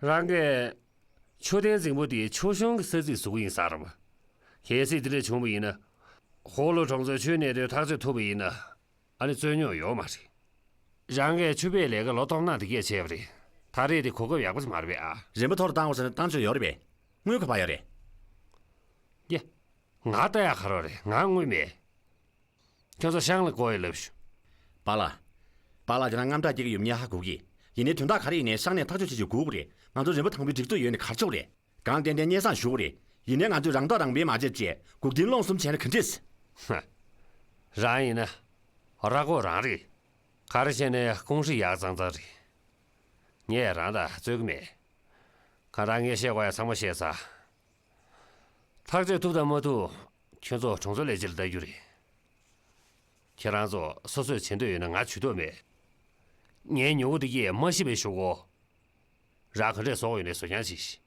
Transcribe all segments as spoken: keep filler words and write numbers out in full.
རང་གིས་མཆོད་རྟེན་རྫིང་བུ་དེ་ཆོས་གཞུང་གི་ས་ཚིགས་བཟོ་གི་ཡིན་ཟེར་བ། གལ་སྲིད་དེ་འདྲ་བྱུང་བ་ཡིན་ན། ཧོ་ལོ་གྲོང་ཚོའི་ཆོས་གནས་དེར་ཐག་གཅོད་ཐུབ་པ་ཡིན་ན། ཨ་ནི་རྩོད་རྙོག་ཡོད་མ་རེད། རང་གིས་ཆུ་བེད་ལས་ཀ་ལོ་སྟོང་ནང་དེ་གས་བྱས་པ་རེད། ད་རེས་དེ་གོ་སྐབས་ཡག་པོ་ཞིག་མ་རེད་པས་ཨ། རིན་པ་མཐོ་རུ་བཏང་དགོས་ཟེར་ན་བཏང་ཆོག་ཡོད་རེད་པས། དངུལ་ག་པར་ཡོད་རེད། ཡ། ང་ལྟ་ཡག་ག་རེ་རེད། ང་དངུལ་མེད། ཁྱོད་ཚོ་ཤང་ལ་བསྐོར་ཡོད་ལབ་ཤོག་པཱ་ལགས། པཱ་ལགས་དེ་རང་དངངས་སྐྲག་སྐྱེ་གི་ཡོད་མེད་ཧ་གོ་གི། ཡིན་ནའི་དོན་དག་ག་རེ་ཡིན་ནའི་ཤང་ནས་ཐག་གཅོད་བྱེད་རྒྱུ་དགོས་པ་རེད། ང་ཚོ་རིན་པ་དང་པོའི་སྒྲིག་འཛུགས་ཡོད་ནི་ག་རེ་ཆོག་རེད། གང་ཏན་ཏན་སྙན་སེང་ཞུ་དགོས་རེད། ཡིན་ནའི་ང་ཚོས་རང་ཐག་རང་པས་མ་བྱས་བྱས་སྒུག་རྟེན་སློང་གསུམ་བྱས་ན་ག་འདྲས། ཧ། རང་ཡིན་ན། ར་སྐོར་རང་རེད། ག་རེ་བྱས་ནའི་ཀུང་ཧྲི་ཡག་ཙང་ཙང་རེད། ངས་རང་དང་རྩོད་ཀྱི་མེད། གང་ལྟར་ངས་བཤད་དགོས་ཡ་ཚང་མ་བཤད་ཚར། ཐག་གཅོད་ཐུབ་དང་མ་ཐུབ། ཁྱོད་ཚོ་གྲོང་ཚོའི་ལས་བྱེད་ལ་ལྟ་རྒྱུ་རེད། ཁྱེད་རང་ཚོ་སོ་སོས་བྱེད་འདོད་ཡོད་ན་ང་ཇུས་གཏོགས་མེད། ངའི་མྱུ་གུ་འདི་གས་མ་ཤི་བའི་ཞོག་གོ། རང་ག་འདྲས་བཟོ་དགོས་ཡོད་ནའི་བཟོ་རྐྱང་བྱེད་ཤིག་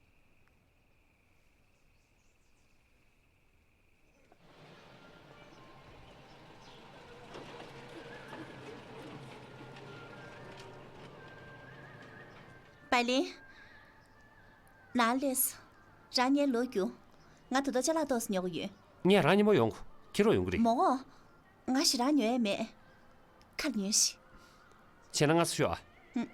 པའི་ལིན། ནང་སླེབས་སོང་། རང་ངའི་ལོ་རྒྱུས། ང་ད་དུང་ཅ་ལག་ཏོག་ཙམ་ཉོ་གི་ཡོད། ངས་རང་མཉམ་པོ་ཡོང་གོ། ཁྱེད་རང་ཡོང་གི་རེད། མོ། ང་ཞེ་དྲག་ཉོ་ཡས་མེད། ཁ་ལ་ཉོས་ཤིག་བྱས་ན་ང་ཚོ་ཤོག་ཨ། ཨུམ།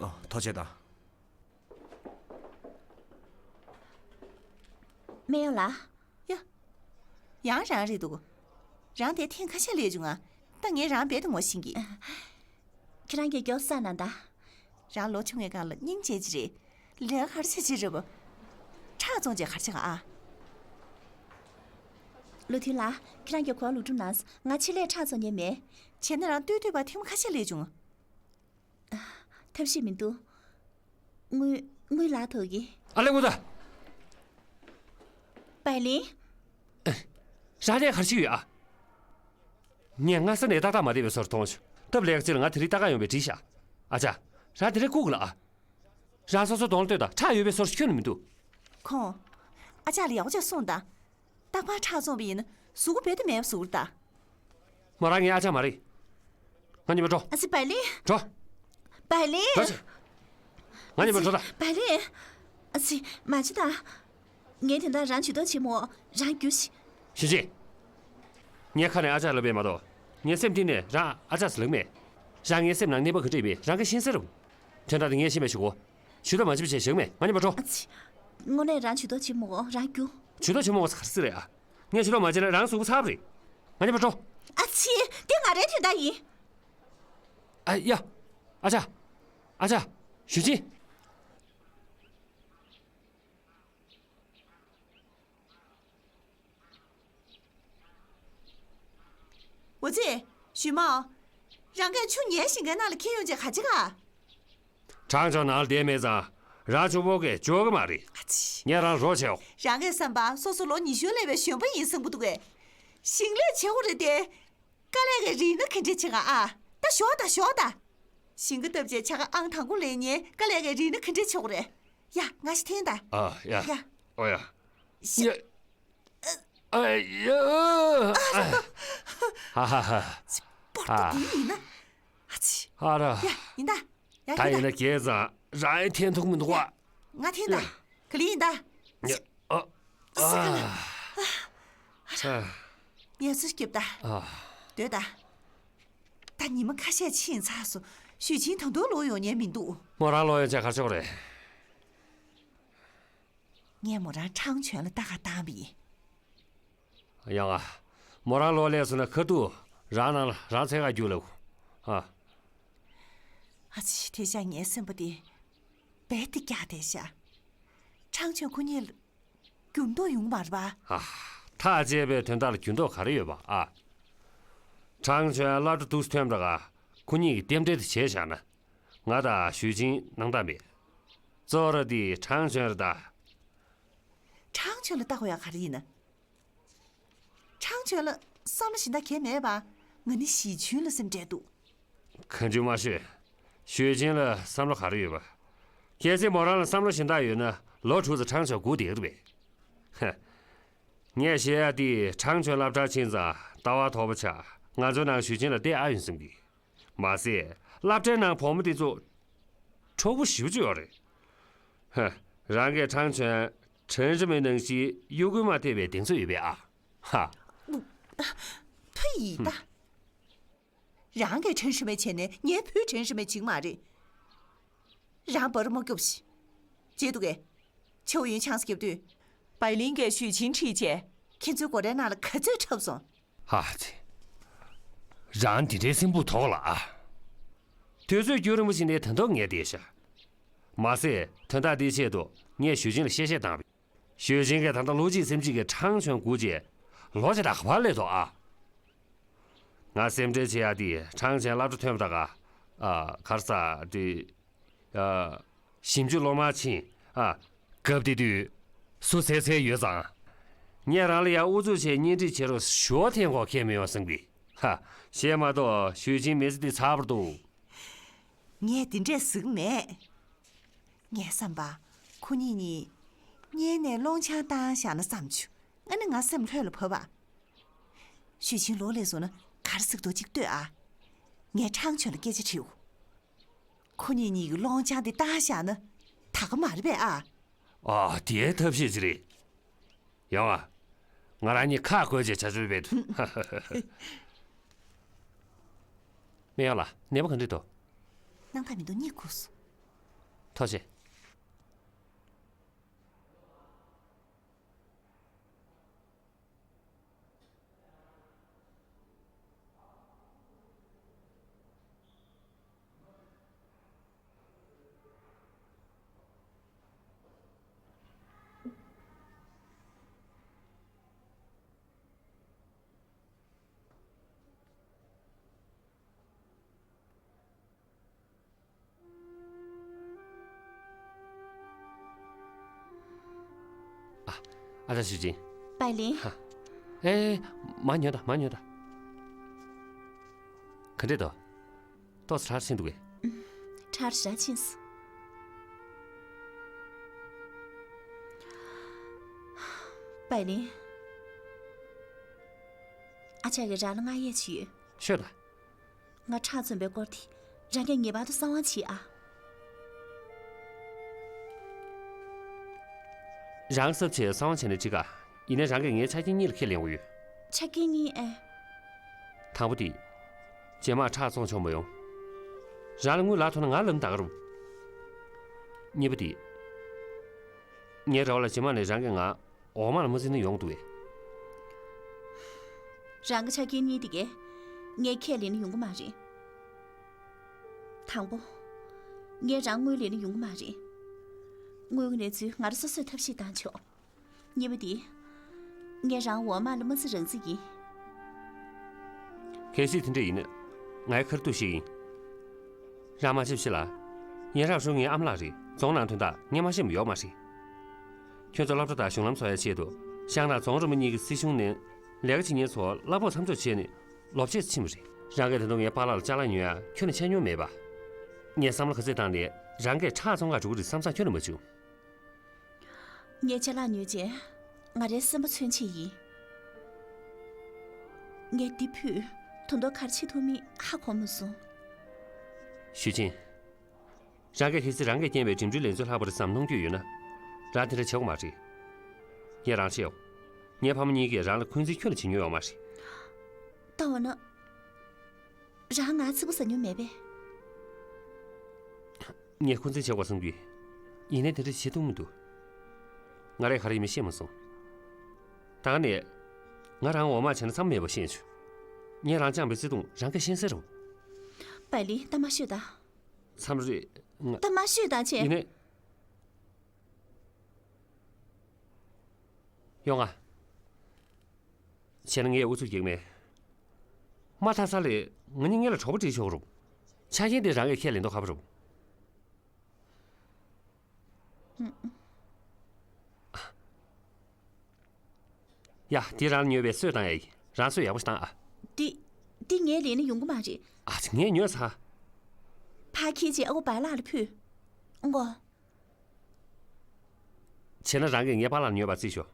ཨོ། ཐུགས་རྗེ་གནང་། སྨན་གཡོག་ལགས། ཡ། ཡང་རང་རེད་འདུག་རང་དེ་ཐེངས་ཁ་ཤས་སླེབས་བྱུང་ང་། ད་ངས་རང་རྦད་དེ་ངོ་ཤེས་ཀྱི། ཁྱེད་རང་གིས་མགྱོགས་བསགས་གནང་དང་། རང་ལོ་ཆུང་བའི་སྒང་ལ་སྙིང་རྗེ་ཅིག་རེད། ལས་ཀ་ག་རེ་བྱེད་ཀྱི་རེད་པ། ཁྲག་བཙོང་བྱས་ག་རེ་བྱེད་ག་ཨ། ལུའུ་ཐུན་ལགས། ཁྱེད་རང་གིས་གོ་བ་ལོག་སྒྲུབ་གནང་། ང་ཕྱི་ལས་ཁྲག་བཙོང་མཁན་མེད། བྱས་ན་རང་ལྟོས་ལྟོས་པ་ཐེངས་མ་ཁ་ཤས་སླེབས་བྱུང་། ཐབས་ཤེས་མི་འདུག་དངུལ། དངུལ་ལག་ཐོག་གི། ཨ་ལེ་དངུལ་ད། པའི་ལིན། རང་ལས་ག་རེ་བྱེད་ཀྱི་ཡོད་ཨ། ངས་སྔ་ས་ནས་ཏག་ཏག་མ་བསྡད་པའི་བཟོ་འདྲ་མཐོང་བྱུང་། སྟབས་ལེགས་ཅིག་ལ་ང་དེ་རིང་ལྟ་ག་ཡོང་བས་དྲིས་ཤག་ཨ་ཅག་རང་དེ་རིང་ལྐུགས་ལ་ཨ། རང་སོ་སོ་གདོང་ལ་ལྟོས་དང་། ཁྲག་ཡོད་པའི་བཟོ་འདྲ་ཁྱོན་ནས་མི་འདུག་ཁོང་། ཨ་ཅག་ལ་ཡག་པོ་ཅིག་གསུངས་དང་། རྟག་པར་ཁྲག་བཙོང་བ་ཡིན་ན་གཟུགས་པོ་རྦད་དེ་མེད་པ་བཟོ་གི་རེད་ད། མོ་རང་ངའི་ཨ་ཅག་མ་རེད། ང་གཉིས་པོ་འགྲོ། ཨ་ཙི་པའི་ལིན། འགྲོ། པའི་ལིན། འགྲོ་ཅིག་ང་གཉིས་པོ་འགྲོ་ད། པའི་ལིན། ཨ་ཙི་མ་བྱེད་ད། ངས་དེ་འདྲ་རང་ཇུས་གཏོགས་བྱེད་མོ། རང་རྒྱུགས་ཤིག་ཞུས་ཅིན། ངས་ཁ་ནས་ཨ་ཅག་ལབ་པས་མ་གཏོགས། ངའི་སེམས་གཏིང་ནས་རང་ཨ་ཅག་ཟེར་ལབ་མེད། རང་ངའི་སེམས་ནང་གནས་བབ་ག་འདྲ་ཡིན་པ་རང་གིས་ཤེས་གསལ་རེད། དོན་དག་དེ་ངས་ཤེས་པ་ཞིག་གོ། ཇུས་གཏོགས་མ་བྱེད་པ་བྱས་བཞག་མེད། ང་གཉིས་པོ་འགྲོ། ཨ་ཙི། དངོས་གནས་རང་ཇུས་གཏོགས་བྱེད་མོ། རང་རྒྱུགས། ཇུས་གཏོགས་བྱེད་མོ་ག་རེ་ཟེར་རེད་ཨ། ངས་ཇུས་གཏོགས་མ་བྱས་ན་རང་གཟུགས་པོ་ཚ་བ་རེད། ང་གཉིས་པོ་འགྲོ། ཨ་ཙི། དེ་ང་རའི་དོན་དག་ཡིན། ཨ་ཡ། ཨ་ཅག་ཨ་ཅག་ཞུས་ཅིན། འོ་ཙི། ཞུས་མོ། རང་གིས་ཆུ་ཉལ་ཞིང་ཁའི་ནང་ལ་འཁྱེར་ཡོང་བྱས་ག་རེ་བྱེད་ག་ཁྲང་ཆོན་ནང་ལ་བསྡད་མེད་ཙང་། རང་ཆུ་བོ་གས་འཇོག་གི་མ་རེད། ཨ་ཙི། ངས་རང་རོགས་བྱེད་འོ། རང་གི་བསམ་པ་སོ་སོ་ལོ་ཉི་ཤུ་སླེབས་པའི་གཞོན་པ་ཡིན་བསམ་གི་འདུག་གས། ཞིང་ལས་བྱེད་དགོས་རེད་དེ། དཀའ་ལས་ཀྱི་རིག་ན་ག་འདྲས་བྱེད་ག་ཨ། ད་ཞོག་ད་ཞོག་ད། ཞིང་ཁ་བཏབ་བྱས་ཆ་ག་ཨང་དང་པོ་ལེན་མཁན་དཀའ་ལས་ཀྱི་རིག་ན་ག་འདྲས་བྱེད་དགོས་རེད། ཡ་ང་ཞིག་འཐེན་ད། ཨ་ཡ། ཡ། ཨོ་ཡ། ཡ། ཨ་ཡ། ཧ་ཧ་ཧ། སྤོར་ཏོ་འདི་ཡིན་ན། ཨ་ཙི། ཨ་ར། ཡ་ཡིན་ད། ཡ་ད་ཡིན་ཡིན་ད། ད་ཡིན་ན་རྒྱལ་ཙང་རང་ཡང་འཐེན་ཐུབ་མི་འདུག་བ། ང་འཐེན་ད། ཡ། ག་ལེར་ཡིན་ད། ཡ། ཨ། ཨ། ཨ། ངལ་གསོ་རྒྱོབ་ད། ཨ། སྡོད་ད། ད་ཉི་མ་ཁ་ཤས་ཕྱིན་ཚར་སོང་། ཞུས་ཅིན་ད་དུང་ལོག་ཡོང་མཁན་མི་འདུག་མོ་རང་ལོག་ཡོང་བྱས་ག་རེ་ཆོག་རེད། ངས་མོ་རང་ཁྲང་ཆོན་ལ་ལྟ་ག་བཏང་བ་ཡིན། ཡང་ཨ། མོ་རང་ལོག་སླེབས་སོང་ན་ཁ་ཐུག་རང་ནང་ལ་རང་འཚོལ་ག་རྒྱུགས་ལབ། ཨ། ཨ་ཙི། དེ་ཤ་ངའི་སེམས་པ་དེ་རྦད་དེ་སྐྱག་བསྡད་ཤག་ཁྲང་ཆོན་ཁོ་གཉིས་ལ་འགྱུར་ལྡོག་ཡོང་མ་རེད་པ། ཨ། ཐག་བཅད་པའི་དོན་དག་ལ་འགྱུར་ལྡོག་ག་རེ་ཡོད་པ་ཨ། ཁྲང་ཆོན་སློབ་གྲྭ་འདུག་སེ་ཐོན་པ་དང་ཁོ་གཉིས་ཀྱིས་རྟེན་འབྲེལ་དེ་བྱས་བཞག་ན། ང་དང་ཞུས་ཅིན་སྣང་དག་མེད། གཙོ་བོ་ར་དེ་ཁྲང་ཆོན་རེད་ད། ཁྲང་ཆོན་ལ་ལྟ་དགོས་ཡག་ག་རེ་ཡིན་ན། ཁྲང་ཆོན་ལ་བསམ་བློ་ཞེ་དྲག་གང་ཡང་མེད་པ། ང་ནི་ཞི་ཆུན་ལ་སེམས་ཁྲལ་འདུག་གང་འདྲ་མ་ཤོད། ཞུས་ཅིན་ལ་བསམ་བློ་ག་རེ་ཡོད་པ། གལ་སྲིད་མོ་རང་ལ་བསམ་བློ་གཞན་དག་ཡོད་ན་ལོ་དྲུག་ཙམ་ཁྲང་ཆོན་སྒུག་བསྡད་ཀྱི་རེད་པས། ཧ། ངས་བཤད་ཡ་དེ་ཁྲང་ཆོན་སློབ་གྲྭར་ཕྱིན་ཙང་ལྟ་བ་མཐོ་པོ་ཆགས། ང་ཚོའི་ནང་ཞུས་ཅིན་ལ་བལྟས་ཨ་ཡོན་སེམས་ཀྱི། མ་ཟད་སློབ་གྲྭའི་ནང་བུ་མོ་དེ་ཚོ་ཁྲོ་བོ་ཞེ་པོ་ཅིག་ཡོད་རེད། ཧ། རང་གིས་ཁྲང་ཆོན་ཁྲེན་ཧྲི་མེ་ནང་བཞིན་གཡོ་འགུལ་མ་ཐེབས་པའི་གདེང་ཚོད་ཡོད་པས་ཨ། ཧ། ཐུ་ཡིས་ད། རང་གིས་ཁྲེན་ཧྲི་མེ་བྱས་ནས་ངའི་བུས་ཁྲེན་ཧྲི་མེ་བྱེད་ཀྱི་མ་རེད། རང་བར་མ་སྐྱོབས་ཤིག་བརྗེད་འདུག་གས། ཆའོ་ཡུན་ཆང་ས་བརྒྱབ་དུས། བའི་ལིན་གྱིས་ཞུས་ཅིན་ཁྲིད་བྱས། ཁྱེད་ཚོའི་སྒོ་རའི་ནང་ལ་ག་ཚོད་འཁྲབ་སོང་། ཧ་ཙི། རང་འདི་འདྲའི་སེམས་པོ་དོག་ལ་ཨ། དུས་ཚོད་རྒྱུན་རིང་པོ་ཞིག་ནས་ད་དུང་ངས་བལྟས་ཤག་མ་ཟད་དོན་དག་འདིའི་ཆེད་དུ་ངས་ཞུས་ཅིན་ལ་གཤེ་གཤེ་བཏང་བས། ཞུས་ཅིན་གྱིས་ད་ལྟ་བློ་གཅིག་སེམས་གཅིག་གིས་ཁྲང་ཆོན་སྒུག་བྱས་ལོ་ཕྱེད་དང་ག་པར་སླེབས་ཐུབ་ཨ། ང་སེམས་ཁྲལ་བྱེད་ཡ་དེ་ཁྲང་ཆོན་སློབ་གྲྭ་ཐོན་པ་དང་ག་ཨ། ག་རེ་ཟ་དེ། ཨ། ཞིབ་འཇུག་སློབ་མར་ཕྱིན། ཨ། སྐབས་དེ་དུས་སུ་འཚོལ་འཚོལ་ཡོད་ཙང་། ངས་རང་ལ་ཡང་ཨུ་ཚུགས་བྱས་གཉེན་སྒྲིག་བྱེད་རོགས་ཞུ་བ་འཐེན་གོ་ཁེལ་མི་ཡོང་བསམ་གི། ཧ། བྱས་མ་གཏོགས་ཞུས་ཅིན་མི་ཚེ་འདི་ཚར་བར་འདུག་ངས་དེ་འདྲས་ཟེར་གི་མེད། ངའི་བསམ་པ། ཁོ་གཉིས་གཉིས་གཉེན་ནས་སློང་ཆང་བཏང་བཞག་ན་བསམ་བྱུང་། ཨ་ནི་ང་སེམས་ལྷོད་ལ་བབས་པ། ཞུས་ཅིན་ལོག་སླེབས་སོང་ན་ག་རེ་ཟེར་གྱི་འདུག་ཅིག་ལྟོས་ཨ། ངས་ཁྲང་ཆོན་ལ་སྐད་ཆ་དྲིས། ཁོ་གཉིས་གཉིས་ཀྱི་སློང་ཆང་དེ་བཏང་བཞག་ན་ད་ག་མ་རེད་པས་ཨ། ཨ། དེའི་ཐབས་ཤེས་ཅིག་རེད། ཡོང་ཨ། ང་རང་གཉིས་ཁ་བགོས་བྱས་བྱ་སྤྱོད་སྤེལ་དུ། མེ་ཡང་ལ་ནད་པ་ག་འདྲས་འདུག་སྣང་དག་མི་འདུག་གཉིད་ཁུག་སོང་། ཐུགས་རྗེ་ཆེ། ཨ། ཨ་ཅག་ཞུས་ཅིན། པའི་ལིན། ཧ། ཨེ། མ་ཉོན་དང་མ་ཉོན་དང་། ག་འདྲས་འདུག་ཏོག་ཙམ་ཁྲག་ཕྱིན་འདུག་གས། ཁྲག་ཞེ་དྲག་ཕྱིན་སོང་། པའི་ལིན། ཨ་ཅག་གིས་རང་ལ་བསྔགས་ཡས་ཅིག་ཡོད། ཤོད་དང་། ང་ཁྲག་འཛོམས་པའི་སྐོར་དེ་རང་གིས་ངེས་པར་དུ་གསང་བ་བྱེད་ཨ། རང་གསབ་བྱས་གསང་བ་བྱས་ན་འགྲིག་ག་ཡིན་ནའི་རང་གིས་ངའི་ཆ་རྐྱེན་གཉིས་ལ་ཁས་ལེན་དགོས་ཡོད། ཆ་རྐྱེན་གཉིས་ཨེ། དང་པོ་དེ། རྗེས་མ་ཁྲག་བཙོང་ཆོག་མ་ཡོང་། རང་ལ་དངུལ་ལག་ཐོབ་ན་ང་ལམ་བདའ་གི་རུ། གཉིས་པ་དེ། ངའི་རེ་བ་ལ་རྗེས་མ་ནས་རང་གིས་ང་འོག་མ་ལ་མ་འཛིན་ན་ཡོང་འདུག་གས། རང་གི་ཆ་རྐྱེན་གཉིས་དེ་གས་ངས་ཁས་ལེན་ན་ཡོང་གི་མ་རེད། དང་པོ། ངས་རང་དངུལ་ལེན་ན་ཡོང་གི་མ་རེད། དངུལ་གྱི་གནས་ཚུལ་ང་རང་སོ་སོས་ཐབས་ཤེས་བཏང་ཆོག་གཉིས་པ་དེ། ངས་རང་འོག་མ་ལ་མ་འཛིན་རང་འཛིན་ཡིན། གལ་སྲིད་དེ་འདྲ་ཡིན་ན། ངའི་ཁར་ཐུགས་ཞིག་ཡིན། རང་མ་ཆེབ་ཤི་ལ། ཡན་རབས་ཧྲུའུ་ངའི་ཨ་མ་ལགས་རེད། རྫོང་ནང་དོན་དག་ངས་མ་ཤེས་མི་ཡོད་མ་རེད། ཁྱོད་ཚོ་སློབ་གྲྭ་དང་གཞུང་ལམ་བཟོ་ཡ་ཆེད་དུ། ཤང་དང་རྫོང་རིམ་པ་གཉིས་ཀྱི་སྲིད་གཞུང་ནས་ལས་ཀ་བྱེད་མཁན་ཚོ་གླ་ཕོགས་མཚམས་འཇོག་བྱས་ནས་ལོ་ཕྱེད་ཕྱིན་པ་རེད། རང་གིས་ད་དུང་ངའི་པཱ་ལགས་ལ་ཅ་ལག་ཉོ་ཡ་ཁྱོན་ནས་ཆ་མྱོང་མེད་པ། ངས་བསམ་བློ་ག་ཚོད་བཏང་ནས་རང་གིས་ཁྲག་བཙོང་གར་འགྲོ་གི་རེད་བསམ་བསམ་ཁྱོན་ནས་མ་བྱུང་། ངས་ཅ་ལག་ཉོས་རྗེས་ང་རའི་སེམས་པ་མཚོན་ཆེད་ཡིན། ངས་འདི་ཕུད་དོན་དག་ག་རེ་བྱེད་ཐུབ་མིན་ཧ་གོ་མ་སོང་། ཞུས་ཅིན། རང་གིས་གལ་སྲིད་རང་གིས་བསྐྱལ་བའི་འགྲིམ་འགྲུལ་ལས་འཛོལ་ལྷག་པ་རེད་བསམ་གནོང་འགྱོད་ཡོད་ན། རང་དེ་འདྲ་བྱེད་དགོས་མ་རེད། ངས་རང་བཤད་ཡོང་། ངའི་ཕ་མ་གཉིས་ཀྱིས་རང་ལ་འཁོན་འཛིན་ཁྱོན་ནས་བྱེད་མྱོང་ཡོད་མ་རེད། ད་འོ་ན། རང་ང་ཚིག་པ་ཟ་མྱོང་མེད་པས། ངས་འཁོན་འཛིན་བྱེད་དགོས་བསམ་གྱི་ཡོད། ཡིན་ནའི་དེ་འདྲ་བྱེད་ཐུབ་མི་འདུག་ང་རས་ག་རེ་ཡིན་མིན་ཤེས་མ་སོང་། ད་ག་ནས། ང་རང་འོག་མ་བྱས་ན་མཚམས་མེད་པ་ཤེས་བྱུང་། ངས་རང་བཅངས་པའི་བརྩེ་དུང་རང་གིས་ཤེས་གསལ་རེད། པའི་ལི་ད་མ་ཤོད་ད། མཚམས་རེད། ང་། ད་མ་ཤོད་ད་ཅེས། ཡིན་ནའི། ཡོང་ང་། བྱས་ན་ངས་ཨུ་ཚུགས་རྒྱག་མེད། མ་མཐའ་ས་ལས་ང་གཉིས་སྔོན་ལ་གྲོགས་པོ་བྲིས་ཆོག་རུང་། ཆ་རྐྱེན་དེ་རང་གིས་ཁས་ལེན་མདོག་ཁ་པོ་རུང་། ཡ། དེ་རང་ལ་ཉོས་པའི་གསོས་བཏང་ཡ་ཡིན། རང་གསོས་ཡག་པོ་ཞིག་བཏང་ཨ། འདི། འདི་ངས་ལེན་ན་ཡོང་གི་མ་རེད། ཨ་ཙི། ངས་ཉོས་ཚར། ཕར་འཁྱེར་བྱས་ཨ་ཁུ་པཱ་ལགས་ལ་ཕུལ། མགོ། བྱས་ན་རང་གིས་ངའི་པཱ་ལགས་ཉོས་པ་རྩིས་ཤོག་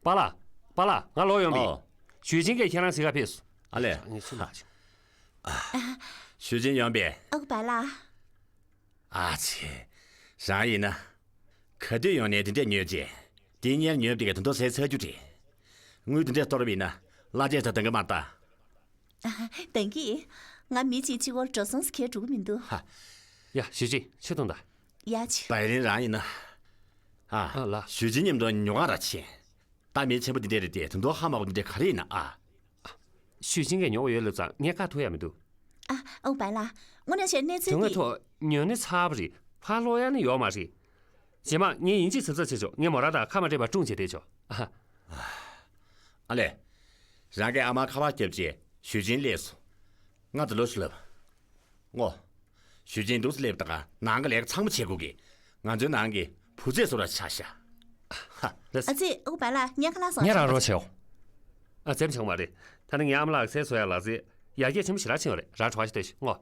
པཱ་ལགས། པཱ་ལགས། ང་ལོག་ཡོང་བ་ཡིན། ཨོ། ཞུས་ཅིན་གྱིས་ཁྱེད་རང་གཟིགས་ག་ཕེབས་སོང་། ཨ་ལས། ངས་ཚུར་ལ་ཕྱིན། ཞུས་ཅིན་ཡོང་པས། ཨོ་པཱ་ལགས། ཨ་ཙི། རང་ཡིན་ན། ག་དུས་ཡོང་ནས་དེ་འདྲས་ཉོས་རྗེས། དེ་སྔོན་ཉོས་པ་དེ་ག་ད་དུང་ཟས་ཚར་རྒྱུ་རེད། དངུལ་དེ་འདྲས་གཏོར་བ་ཡིན་ན། གླ་ཆ་ད་འདང་གི་མ་ད། འདང་གི། ང་མི་གཅིག་གཅིག་པོར་འགྲོ་སོང་ཟེར་ཁྱེར་འགྲོ་གི་མི་འདུག་ཧ། ཡ། ཞུས་ཅིན། ཆེ་མཐོང་ད། ཡ་ཆེ། བའི་ལིན་རང་ཡིན་ན། ཨ། ཨ་ལགས། ཞུས་ཅིན་མཉམ་དུ་ཉོ་ག་ར་ཕྱིན། ད་མི་ཆེན་པོ་འདི་འདྲས་རེད་དེ། ད་དུང་ཧ་མ་གོ་འདི་འདྲས་ག་རེ་ཡིན་ན་ཨ། ཞུས་ཅིན་གྱིས་ཉོ་བ་ཡོད་ལབ་ཙང་ངས་བཀག་ཐུབ་ཡ་མི་འདུག་ཨ། ཨོ་པཱ་ལགས། དངོས་གནས་བྱས་གནས་ཚུལ་དེ། དོན་དངོས་ཐོག་ཉོས་ནས་ཚར་བ་རེད། ཕར་སློག་ཡ་ནི་ཡོད་མ་རེད། རྗེས་མ་ངས་ཡིན་གཅིག་མིན་གཅིག་བྱས་ཆོག་ངས་མོ་རང་དང་ཁ་མ་འབྲལ་བར་སྲུང་བྱས་བསྡད་ཆོག་ཨ། ཨ་ལས། རང་གི་ཨ་མ་ཁ་པར་བརྒྱབ་རྗེས་ཞུས་ཅིན་སླེབས་སོང་། ང་ཚོ་ལོས་ལབ། ངོ་། ཞུས་ཅིན་འདུག་སེ་སླེབས་དང་ནང་གི་ལས་ཀ་ཚང་མ་བྱེད་དགོས་ཀི། ང་ཚོའི་ནང་གི་བུ་བཙས་བཟོ་འདྲ་ཆགས་ཤག་ཧ། ཨ་ཙི། ཨོ་པཱ་ལགས། ངས་ཁ་ལག་བཟོ། ངས་རང་རོགས་བྱེད་འོ། ཨ། ཙེམ་ཆོག་མ་རེད། ད་ནི་ངའི་ཨ་མ་ལགས་ཟས་བཟོ་ཡ་ལ་ཟེར། ཡར་རྒྱས་ཆེན་པོ་ཞེ་དྲག་ཕྱིན་ཡོད་རེད། རང་གྲོགས་ཤིག་ལྟོས་ཤིག་ངོ་།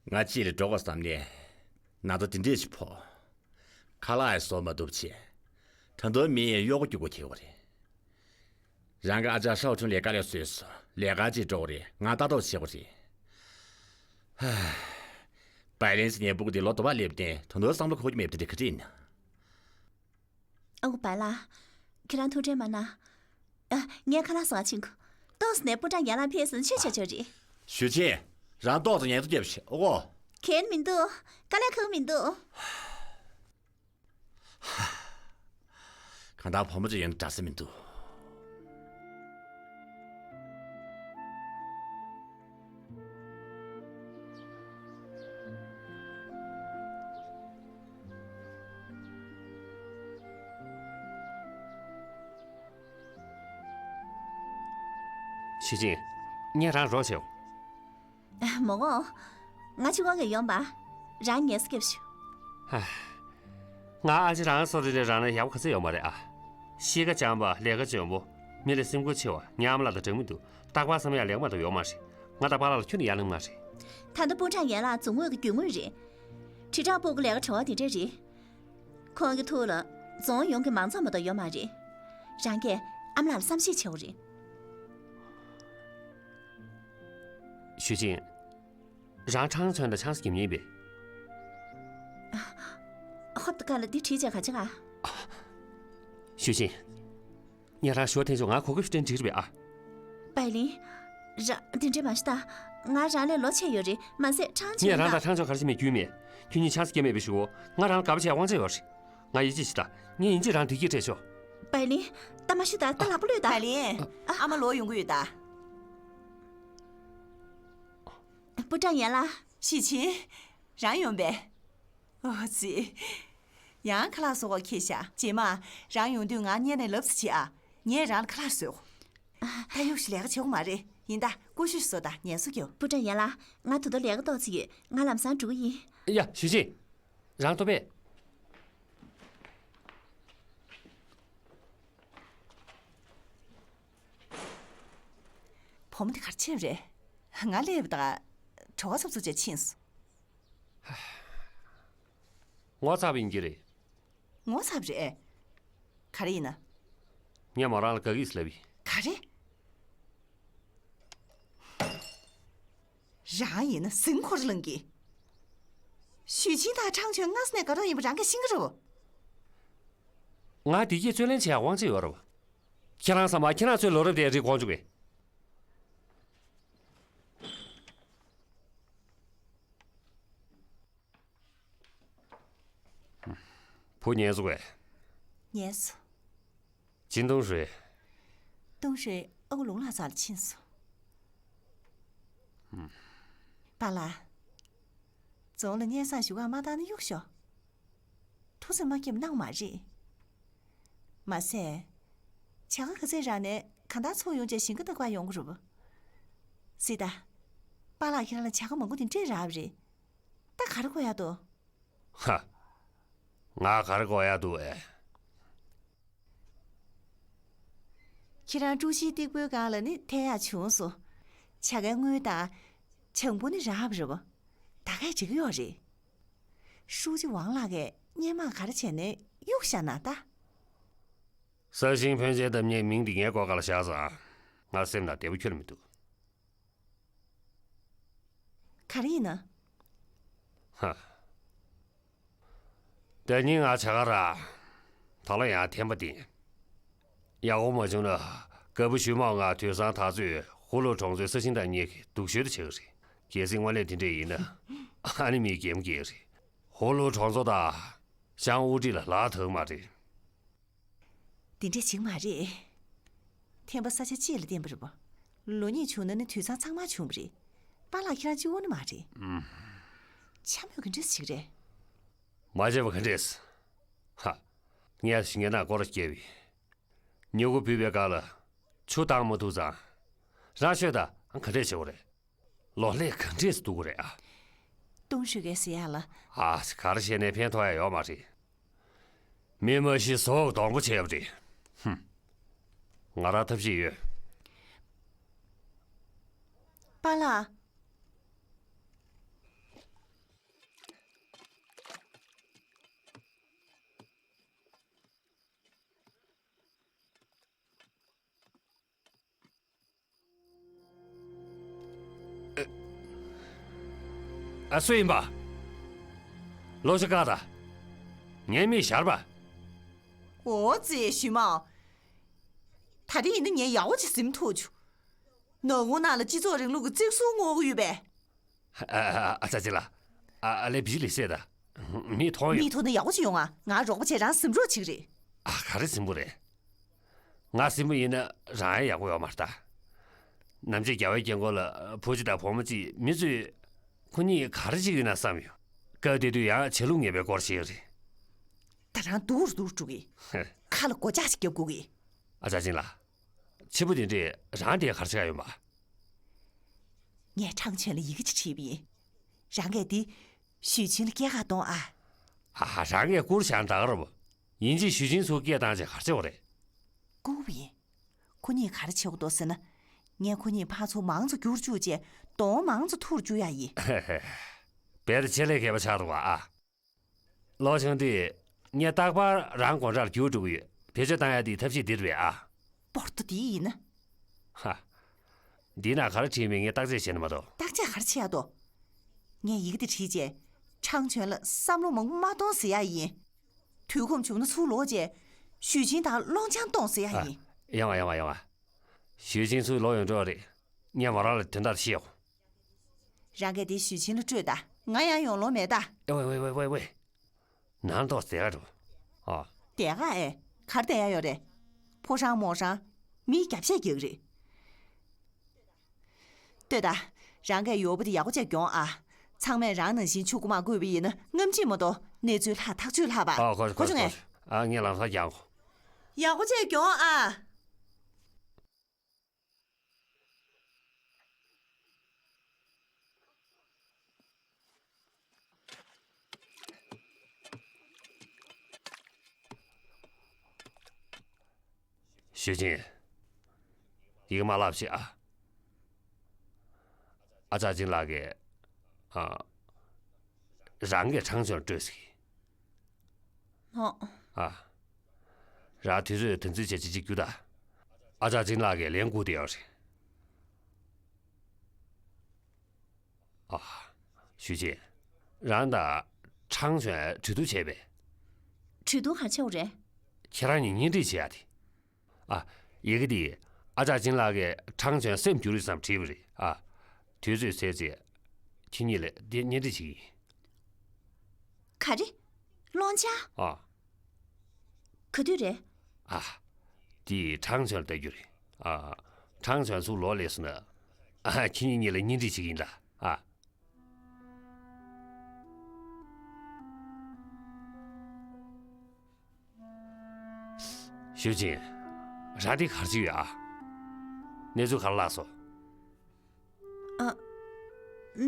ང་ཅིག་ལ་འགྲོ་དགོས་བསམ་ནས། ན་ཚ་དེ་འདྲས་ཤིག་ཕོག་ཁ་ལག་ཡང་བཟོ་མ་ཐུབ་བྱས། ད་དུང་མི་ཡིས་གཡོག་པོ་རྒྱུག་དགོས་ཁེལ་བ་རེད། རང་གི་ཨ་ཅག་ཧྲའོ་ཁྲུན་ལས་ཀ་ལས་བཟོས་སོང་། ལས་ཀ་ཅིག་འགྲོ་གི་རེད། ང་ལྟ་རྟོག་བྱེད་དགོས་རེད། ཧ། བའི་ལིན་ཟེར་མཁན་སྤུ་གུ་དེ་ལོ་དུ་བ་སླེབས་ཏེ་ད་དུང་བསམ་བློ་འཁོར་གྱི་མེད་པ་དེ་འདྲ་ག་རེ་ཡིན་ན། ཨ་ཁུ་པཱ་ལགས། ཁྱེད་རང་ཐུགས་ཁྲལ་མ་གནང་། ཨ། ངས་ཁ་ལག་བཟོ་ག་ཕྱིན་གོ། ཏོག་ཙམ་ནས་པུ་ཀྲང་ཡན་ལགས་ཕེབས་སོང་། ཆོས་བྱ་ཆོག་རེད། ཞུས་ཅིན། རང་ཏོག་ཙམ་ངལ་གསོ་རྒྱབ་ཤིག་ཨོ་གོ། གལ་མི་འདུག་དཀའ་ལས་ཁག་མི་འདུག་གང་ལྟར་བུ་མོ་ཅིག་ཡོད་ན་འདྲ་ས་མི་འདུག་ཞུས་ཅིན། ངས་རང་རོགས་བྱེད། མོ་གོ། ང་ཕྱི་དགོང་གི་ཡོང་པ། རང་ངལ་གསོ་རྒྱབ་ཤོག་ཧ། ང་ཨ་ཅེ་རང་སོ་རེ་རེ་རང་ན་ཡག་པོ་ག་ཚོད་ཡོད་མ་རེད་ཨ། གཤིས་ཀ་འཇམ་པ། ལས་ཀ་འཇོན་པོ། མི་ལ་སེམས་ཁུར་ཆེ་བ། ངའི་ཨ་མ་ལགས་དང་འདྲ་མི་འདུག་རྟག་པར་བསམ་ཡག་ལས་ཀ་མ་གཏོགས་ཡོད་མ་རེད། ང་དང་པཱ་ལགས་ལ་ཁྱོན་ནས་ཡ་ལངས་མ་རེད། ད་ལྟ་པུ་ཀྲང་ཡན་ལགས་རྫོང་ངོས་ཀྱི་རྒྱུ་དངོས་རེད། དྲིལ་བསྒྲགས་པུའུ་གི་ལས་ཀ་བྱ་བ་དེ་འདྲ་རེད། ཁོང་གི་ཐུགས་ལ་རྫོང་ཡོངས་ཀྱི་མང་ཚོགས་མ་གཏོགས་ཡོད་མ་རེད། རང་གིས་ཨ་མ་ལགས་ལ་བསམ་ཤེས་བྱེད་དགོས་རེད། ཞུས་ཅིན། རང་ཁྲང་ཆོན་དང་ཆང་ས་རྒྱག་མཁན་ཡིན་པས། ཧོབ་ཏེ་ཁ་ལ་འདི་བྲིས་བྱས་ག་བྱེད་ག་ཞུས་ཅིན། ངས་རང་ཞོར་འཐེན་ཆོག་ང་གོ་སྐབས་ཤིག་སྤྲད་འགྲིག་རེད་པས་ཨ། པའི་ལིན། ར། འདི་འདྲས་མ་ཤི་ད། ང་རང་ལས་ལོ་ཆེ་ཡོད་རེད། མ་ཟད་ཁྲང་ཆོན་ངས་རང་དང་ཁྲང་ཆོན་ག་རེ་བྱེད་མིན་རྒྱུས་མེད། ཁྱོད་གཉིས་ཆང་ས་རྒྱག་མེད་པའི་ཞུ། ང་རང་ལ་དགའ་པོ་བྱས་དབང་ཆ་ཡོད་རེད། ང་ཡིད་ཆེས་ཤིག་ད། ངས་ཡིན་གཅིག་རང་བདེ་སྐྱིད་སྤྲད་ཆོག་པའི་ལིན། ད་མ་ཤི་ད། ད་ལག་པ་གློད་ད། པའི་ལིན། ཨ་མ་ལོག་ཡོང་གི་ཡོད་ད། པུ་ཀྲང་ཡན་ལགས། ཞུས་ཅིན། རང་ཡོང་པས། ཨོ་ཙི། ཡང་ཁ་ལག་བཟོ་བར་ཁེལ་ཤག་རྗེས་མ་རང་ཡོང་དུས་ང་སྔོན་ནས་ལབ་ཙམ་བྱེད་ཨ། ངས་རང་ལ་ཁ་ལག་བཟོས། ད་གཡོག་ཞིག་ལས་ཀ་བྱེད་དགོས་མ་རེད། ཡིན་ད། ཀུ་ཤུ་བཟོ་དང་ངལ་གསོ་རྒྱོབ། པུ་ཀྲང་ཡན་ལགས། ང་ད་དུང་ལས་ཀ་ཏོག་ཙམ་ཡོད། ང་ལམ་སང་འགྲོ་གི་ཡིན། ཡ། ཞུས་ཅིན། རང་ཐོབ་པས། བུ་མོ་དེ་ག་རེ་བྱས་པ་རེད། ང་སླེབས་དང་གྲོད་ཁོག་ཚབ་ཚུབ་བྱས་ཕྱིན་སོང་། ངོ་ཚ་བ་ཡིན་གྱི་རེད། ངོ་ཚ་བ་རེད། ག་རེ་ཡིན་ན། ངས་མོ་རང་ལ་དགའ་གི་ཡིན་ལབ་ཡིན། ག་རེ། རང་ཡིན་ན་ཟིང་ཁོ་ར་ལངས་གི། ཞུས་ཅིན་དང་ཁྲང་ཆོན་སྔ་ས་ནས་དགའ་རོགས་ཡིན་པ་རང་གིས་ཤེས་ཀྱི་རེད་པ། ང་བདེ་སྐྱིད་རྩོད་ལེན་བྱེད་ཡག་དབང་ཆ་ཡོད་རེད་པ། ཁྱེད་རང་ཚང་མ་ཁྱེད་རང་ཚོའི་ལོ་རབས་དེའི་རིགས་དགོངས་བཅུག་གི། བུ་ཉལ་སོང་བས། ཉལ་སོང་། ཅིན་ཏུང་ཧྲུའེ། ཏུང་ཧྲུའེ་ཨ་ཁུ་ལུང་ལགས་རྩ་ལ་ཕྱིན་སོང་། པཱ་ལགས། རྫོང་ལ་སྙན་སེང་ཞུ་གར་མ་བཏང་ན་གཡུག་ཞོག་ཐུགས་སེམས་མ་སྐྱིད་པ་གནང་བ་མ་རེད། མ་ཟད། བྱ་དགའ་ག་ཚོད་རག་ནའི་གང་ལྟར་ཚོགས་ཡོང་བྱས་ཞིང་ཁ་བཏབ་གར་ཡོང་གི་རེད་པ། གཟིགས་དང་། པཱ་ལགས་ཁྱེད་རང་ལ་བྱ་དགའ་མང་པོ་དེ་འདྲས་རག་པ་རེད། ད་ག་རེ་དགོས་ཡག་འདུག་ཧ། ང་ག་རེ་དགོས་ཡག་འདུག་ཨེ། ཁྱེད་རང་ཀྲུའུ་ཞིའི་སྟེགས་བུའི་སྒང་ལ་ནི་ཐད་ཡག་བྱུང་སོང་། བྱ་དགའི་དངུལ་དང་། བྱང་བུ་ནི་རག་པ་རེད་པ། ད་གས་འགྲིག་གི་ཡོད་རེད། ཧྲུའུ་ཅི་ཝང་ལགས་ཀྱིས་སྔོན་མ་ག་རེ་བྱས་ནས་གཡུགས་བཞག་ན་ད། ས་ཞིང་ཕོན་ཆེན་འདེབས་མཁན་མིང་འདི་ངའི་སྒོ་ཁ་ལ་བཞག་ཙང་། ང་སེམས་ནང་བདེ་པོ་ཁྱོན་ནས་མི་འདུག་ག་རེ་ཡིན་ན། ཧ། ད་ནི་ང་བྱ་དགའ་ར། ད་ལོ་ཡང་ཐེམ་པ་བསྟན། ཡག་པོ་མ་བྱུང་ན། རྒད་པོ་ཞུས་མའོ་ང་དུས་སང་ད་ཚོད་ཧུ་ལུ་གྲོང་ཚོའི་ས་ཞིང་དང་གཉིས་ཀྱི་སྡུག་ཤོས་དེ་བྱེད་ཀྱི་རེད། གལ་སྲིད་དངོས་གནས་དེ་འདྲས་ཡིན་ན། ཨ་ནི་མི་འགེམ་གྱི་རེད། ཧུ་ལུ་གྲོང་ཚོ་དང་། ཤང་དབུ་ཁྲིད་ལ་ལག་ཐོགས་མ་རེད། དེ་འདྲས་བྱེད་ཀྱི་མ་རེད། ཐེམ་པ་ས་ཆ་གཅིག་ལ་བརྟེན་པ་རེད་པ། ལོ་གཉིས་བྱུང་ན་ནི་དུད་ཚང་ཚང་མ་བྱུང་བ་རེད། པཱ་ལགས་ཁྱེད་རང་གཅིག་པོ་ནི་མ་རེད། ཨུམ། འཕྱ་སྨོད་ག་འདྲས་བྱེད་ཀྱི་རེད། མ་བྱས་པ་ག་འདྲས། ཧ། ངས་ཞིང་ཁའི་ནང་སྐོར་ར་བསྐྱལ་བས། མྱུ་གུ་ཕུད་པའི་སྒང་ལ་ཆུ་བཏང་མ་ཐུབ་ཙང་། རང་ཤོད་དང་ག་འདྲས་བྱེད་དགོས་རེད། ལོ་ལེགས་ག་འདྲས་སུ་འདུག་གི་རེད་ཨ། ཏུང་ཧྲུའུ་ཀའི་ཟེར་ཡག་ལ། ཨ། ག་རེ་བྱས་ནས་ཕན་ཐོགས་ཡ་ཡོད་མ་རེད། མི་མ་ཤི་ཟོག་སྡོང་པོ་བྱས་པ་རེད། ཧུམ། ང་རང་ཐབས་ཤེས་ཡོད། པཱ་ལགས། ཨ། སུ་ཡིན་པ། ལོ་ཤ་ཀ་ད། ངའི་མི་ཤར་པ། ཨོ་ཙི་ཞུས་མ། ད་རེས་ཡིན་ན་ངས་ཡག་པོ་ཅིག་ཟིན་ཐུབ་བྱུང་། ནག་ཁུང་ནང་ལ་སྤྱི་ཚོགས་རིང་ལུགས་ཀྱི་བཙན་བཟུང་བསྔོག་གི་ཡོད་པས། ཨ་ཨ་ཨ་ཙི་ལ། ཨ་ཨ་ལེ་བི་ལི་སེ་ད། མི་མཐོང་ཡོང་། མི་མཐོང་ན་ཡག་པོ་ཅིག་ཡོང་ཨ། ང་རོགས་པ་བྱས་རང་ཟིན་རོགས་བྱེད་ཀྱི་རེད། ཨ། ག་རེ་ཟིན་པོ་རེད། ང་སྲིན་མོ་ཡིན་ན་རང་ཡང་ཡག་པོ་ཡོད་མ་རེད་ད། ནམ་ཕྱེད་རྒྱལ་བའི་རྒྱལ་སྒོ་ལ་བུ་གཅིག་དང་བུ་མོ་གཅིག་མི་ཚོས་ཁོ་གཉིས་ག་རེ་བྱེད་ཀྱི་ཡོད་ན་བསམ་ཡོང་། སྐབས་དེ་དུས་ཡང་བྱ་ལུག་ངན་པའི་སྐོར་བཤད་ཀྱི་རེད། ད་རང་སྡུག་རུ་སྡུག་འགྲོ་གི། ཧེ། ཁ་ལ་སྒོ་ལྕགས་ཤིག་རྒྱབ་དགོས་གི། ཨ་ཅག་ཅིན་ལགས། ཕྱི་པོ་དེ་འདྲས་རང་དེ་ག་རེ་བྱེད་ཀྱི་ཡོད་མ། ངས་ཁྲང་ཆོན་ལ་ཡི་གེ་ཅིག་བྲིས་པ་ཡིན། རང་གིས་དེ་ཞུས་ཅིན་ལ་སྐྱེལ་ག་གཏོང་ཨ། ཨ་ཧ། རང་གིས་བསྐུར་བཞག་ད་ག་རེད་པ། ཡིན་གཅིག་ཞུས་ཅིན་ཚུར་སྐད་བཏང་བྱས་ག་རེ་བྱེད་དགོས་རེད། བསྐུར་བ་ཡིན། ཁོ་གཉིས་ག་རེ་བྱེད་དགོས་འདུག་ཟེར་ན། ངས་ཁོ་གཉིས་ཕར་ཚུར་མང་ཙམ་བསྒྱུར་བཅུག་བྱས་གདོང་མང་ཙམ་ཐུག་བཅུག་ཡ་ཡིན། ཧེ་ཧེ། དཔེ་ཆ་ལས་མཁས་པ་ཆགས་འདུག་པ་ཨ། ལོ་ཆུང་དུས་ངས་རྟག་པར་རང་དགོང་དག་ལ་རྒྱུགས་འགྲོ་གི་ཡོད། བེད་སྤྱོད་བཏང་ཡ་དེའི་ཐབས་ཤེས་འདི་རེད་པས་ཨ། པོར་ཏོ་འདི་ཡིན་ན། ཧ། འདི་ན་ག་རེ་བྲིས་མིན་ངས་བརྟག་དཔྱད་བྱས་ནི་མ་གཏོགས། བརྟག་དཔྱད་ག་རེ་བྱེད་ཡ་དོ། ངས་ཡི་གེ་འདི་བྲིས་རྗེས། ཁྲང་ཆོན་ལ་བསམ་བློ་མང་པོ་མ་གཏོང་ཟེར་ཡ་ཡིན། དུས་ཁོམ་བྱུང་ན་ཚུར་ལོག་རྗེས། ཞུས་ཅིན་དང་ཀློང་ཆང་གཏོང་ཟེར་ཡ་ཡིན། ཡོང་ང་ཡོང་ང་ཡོང་ང་། ཞུས་ཅིན་ཚུར་ལོག་ཡོང་འགྲོ་བ་རེད། ངས་མོ་རང་ལ་དོན་དག་བཤད་ཡོང་། རང་གིས་དེ་ཞུས་ཅིན་ལ་སྤྲོད་དང་། ང་ཡང་ཡོང་ལོང་མེད་ད། ཨེ་ཝེ་ཝེ་ཝེ་ཝེ་ཝེ། ནང་ཐོག་བསྡད་ག་འགྲོ། ཨ། བསྡད་ག་ཨེ། ག་རེ་བསྡད་ཡ་ཡོད་རེད། ཕོ་ཧྲང་མོ་ཧྲང་། མིའི་རྒྱབ་བཤད་རྒྱག་གི་རེད། ལྟོས་དང་། རང་གིས་ཡོ་པོ་དེ་ཡག་པོ་བྱས་གྱོན་ཨ། ཚང་མས་རང་ནང་བཞིན་ཕྱུ་གུ་མ་བརྐུས་པ་ཡིན་ན་རྔམ་བརྗིད་མ་གཏོགས་གནས་ཚུལ་ལྷག་ཐག་ཆོད་ལྷག་པ། ཨ། གོ་གོ་གོ་བྱུང་ངས། ཨ། ངས་ལམ་སང་རྒྱག་གོ། ཡག་པོ་བྱས་གྱོན་ཨ། ཞུས་ཅིན། ཡིག་མ་ལབ་ཤིག་ཨ། ཨ་ཅག་ཅིན་ལགས་ཀྱིས། ཨ། རང་གིས་ཁྲང་ཆོན་སྤྲོད་ཟེར་གི། ཨ། ཨ། རང་དུས་ཚོད་དུས་ཚོད་བྱས་ཅིག་ཅིག་རྒྱུགས་དང་། ཨ་ཅག་ཅིན་ལགས་ཀྱིས་ལན་བསྐུར་བསྡད་ཡོད་རེད། ཨ། ཞུས་ཅིན། རང་དང་ཁྲང་ཆོན་གྲོས་བསྡུར་བྱས་པས། གྲོས་བསྡུར་ག་རེ་བྱེད་དགོས་རེད། ཁྱེད་རང་གཉིས་གཉེན་སྒྲིག་བྱེད་ཡ་དེ། ཨ། ཡི་གེ་འདི། ཨ་ཅག་ཅིན་ལགས་ཀྱིས་ཁྲང་ཆོན་སེམས་འགྱུར་རེད་བསམ་བྲིས་པ་རེད། ཨ། དུས་ཚོད་ཟད་ཚེ། ཁྱེད་གཉིས་ལ་འདི་གཉེན་སྒྲིག་བྱེད་ཀྱི་ཡིན། ག་རེ། སློང་ཆ། ཨ། ག་དུས་རེད། ཨ། འདི་ཁྲང་ཆོན་ལ་ལྟ་རྒྱུ་རེད། ཨ། ཁྲང་ཆོན་ཚུར་ལོག་སླེབས་སོང་ན། ཨ། ཁྱེད་གཉིས་གཉིས་ལ་གཉེན་སྒྲིག་བྱེད་ཀྱི་ཡིན་ད། ཨ། ཞུས་ཅིན། རང་འདི་ག་རེ་བྱེད་ཀྱི་ཡོད་ཨ། གནས་ཚུལ་ག་རེ་ལྷག་སོང་། ཨ།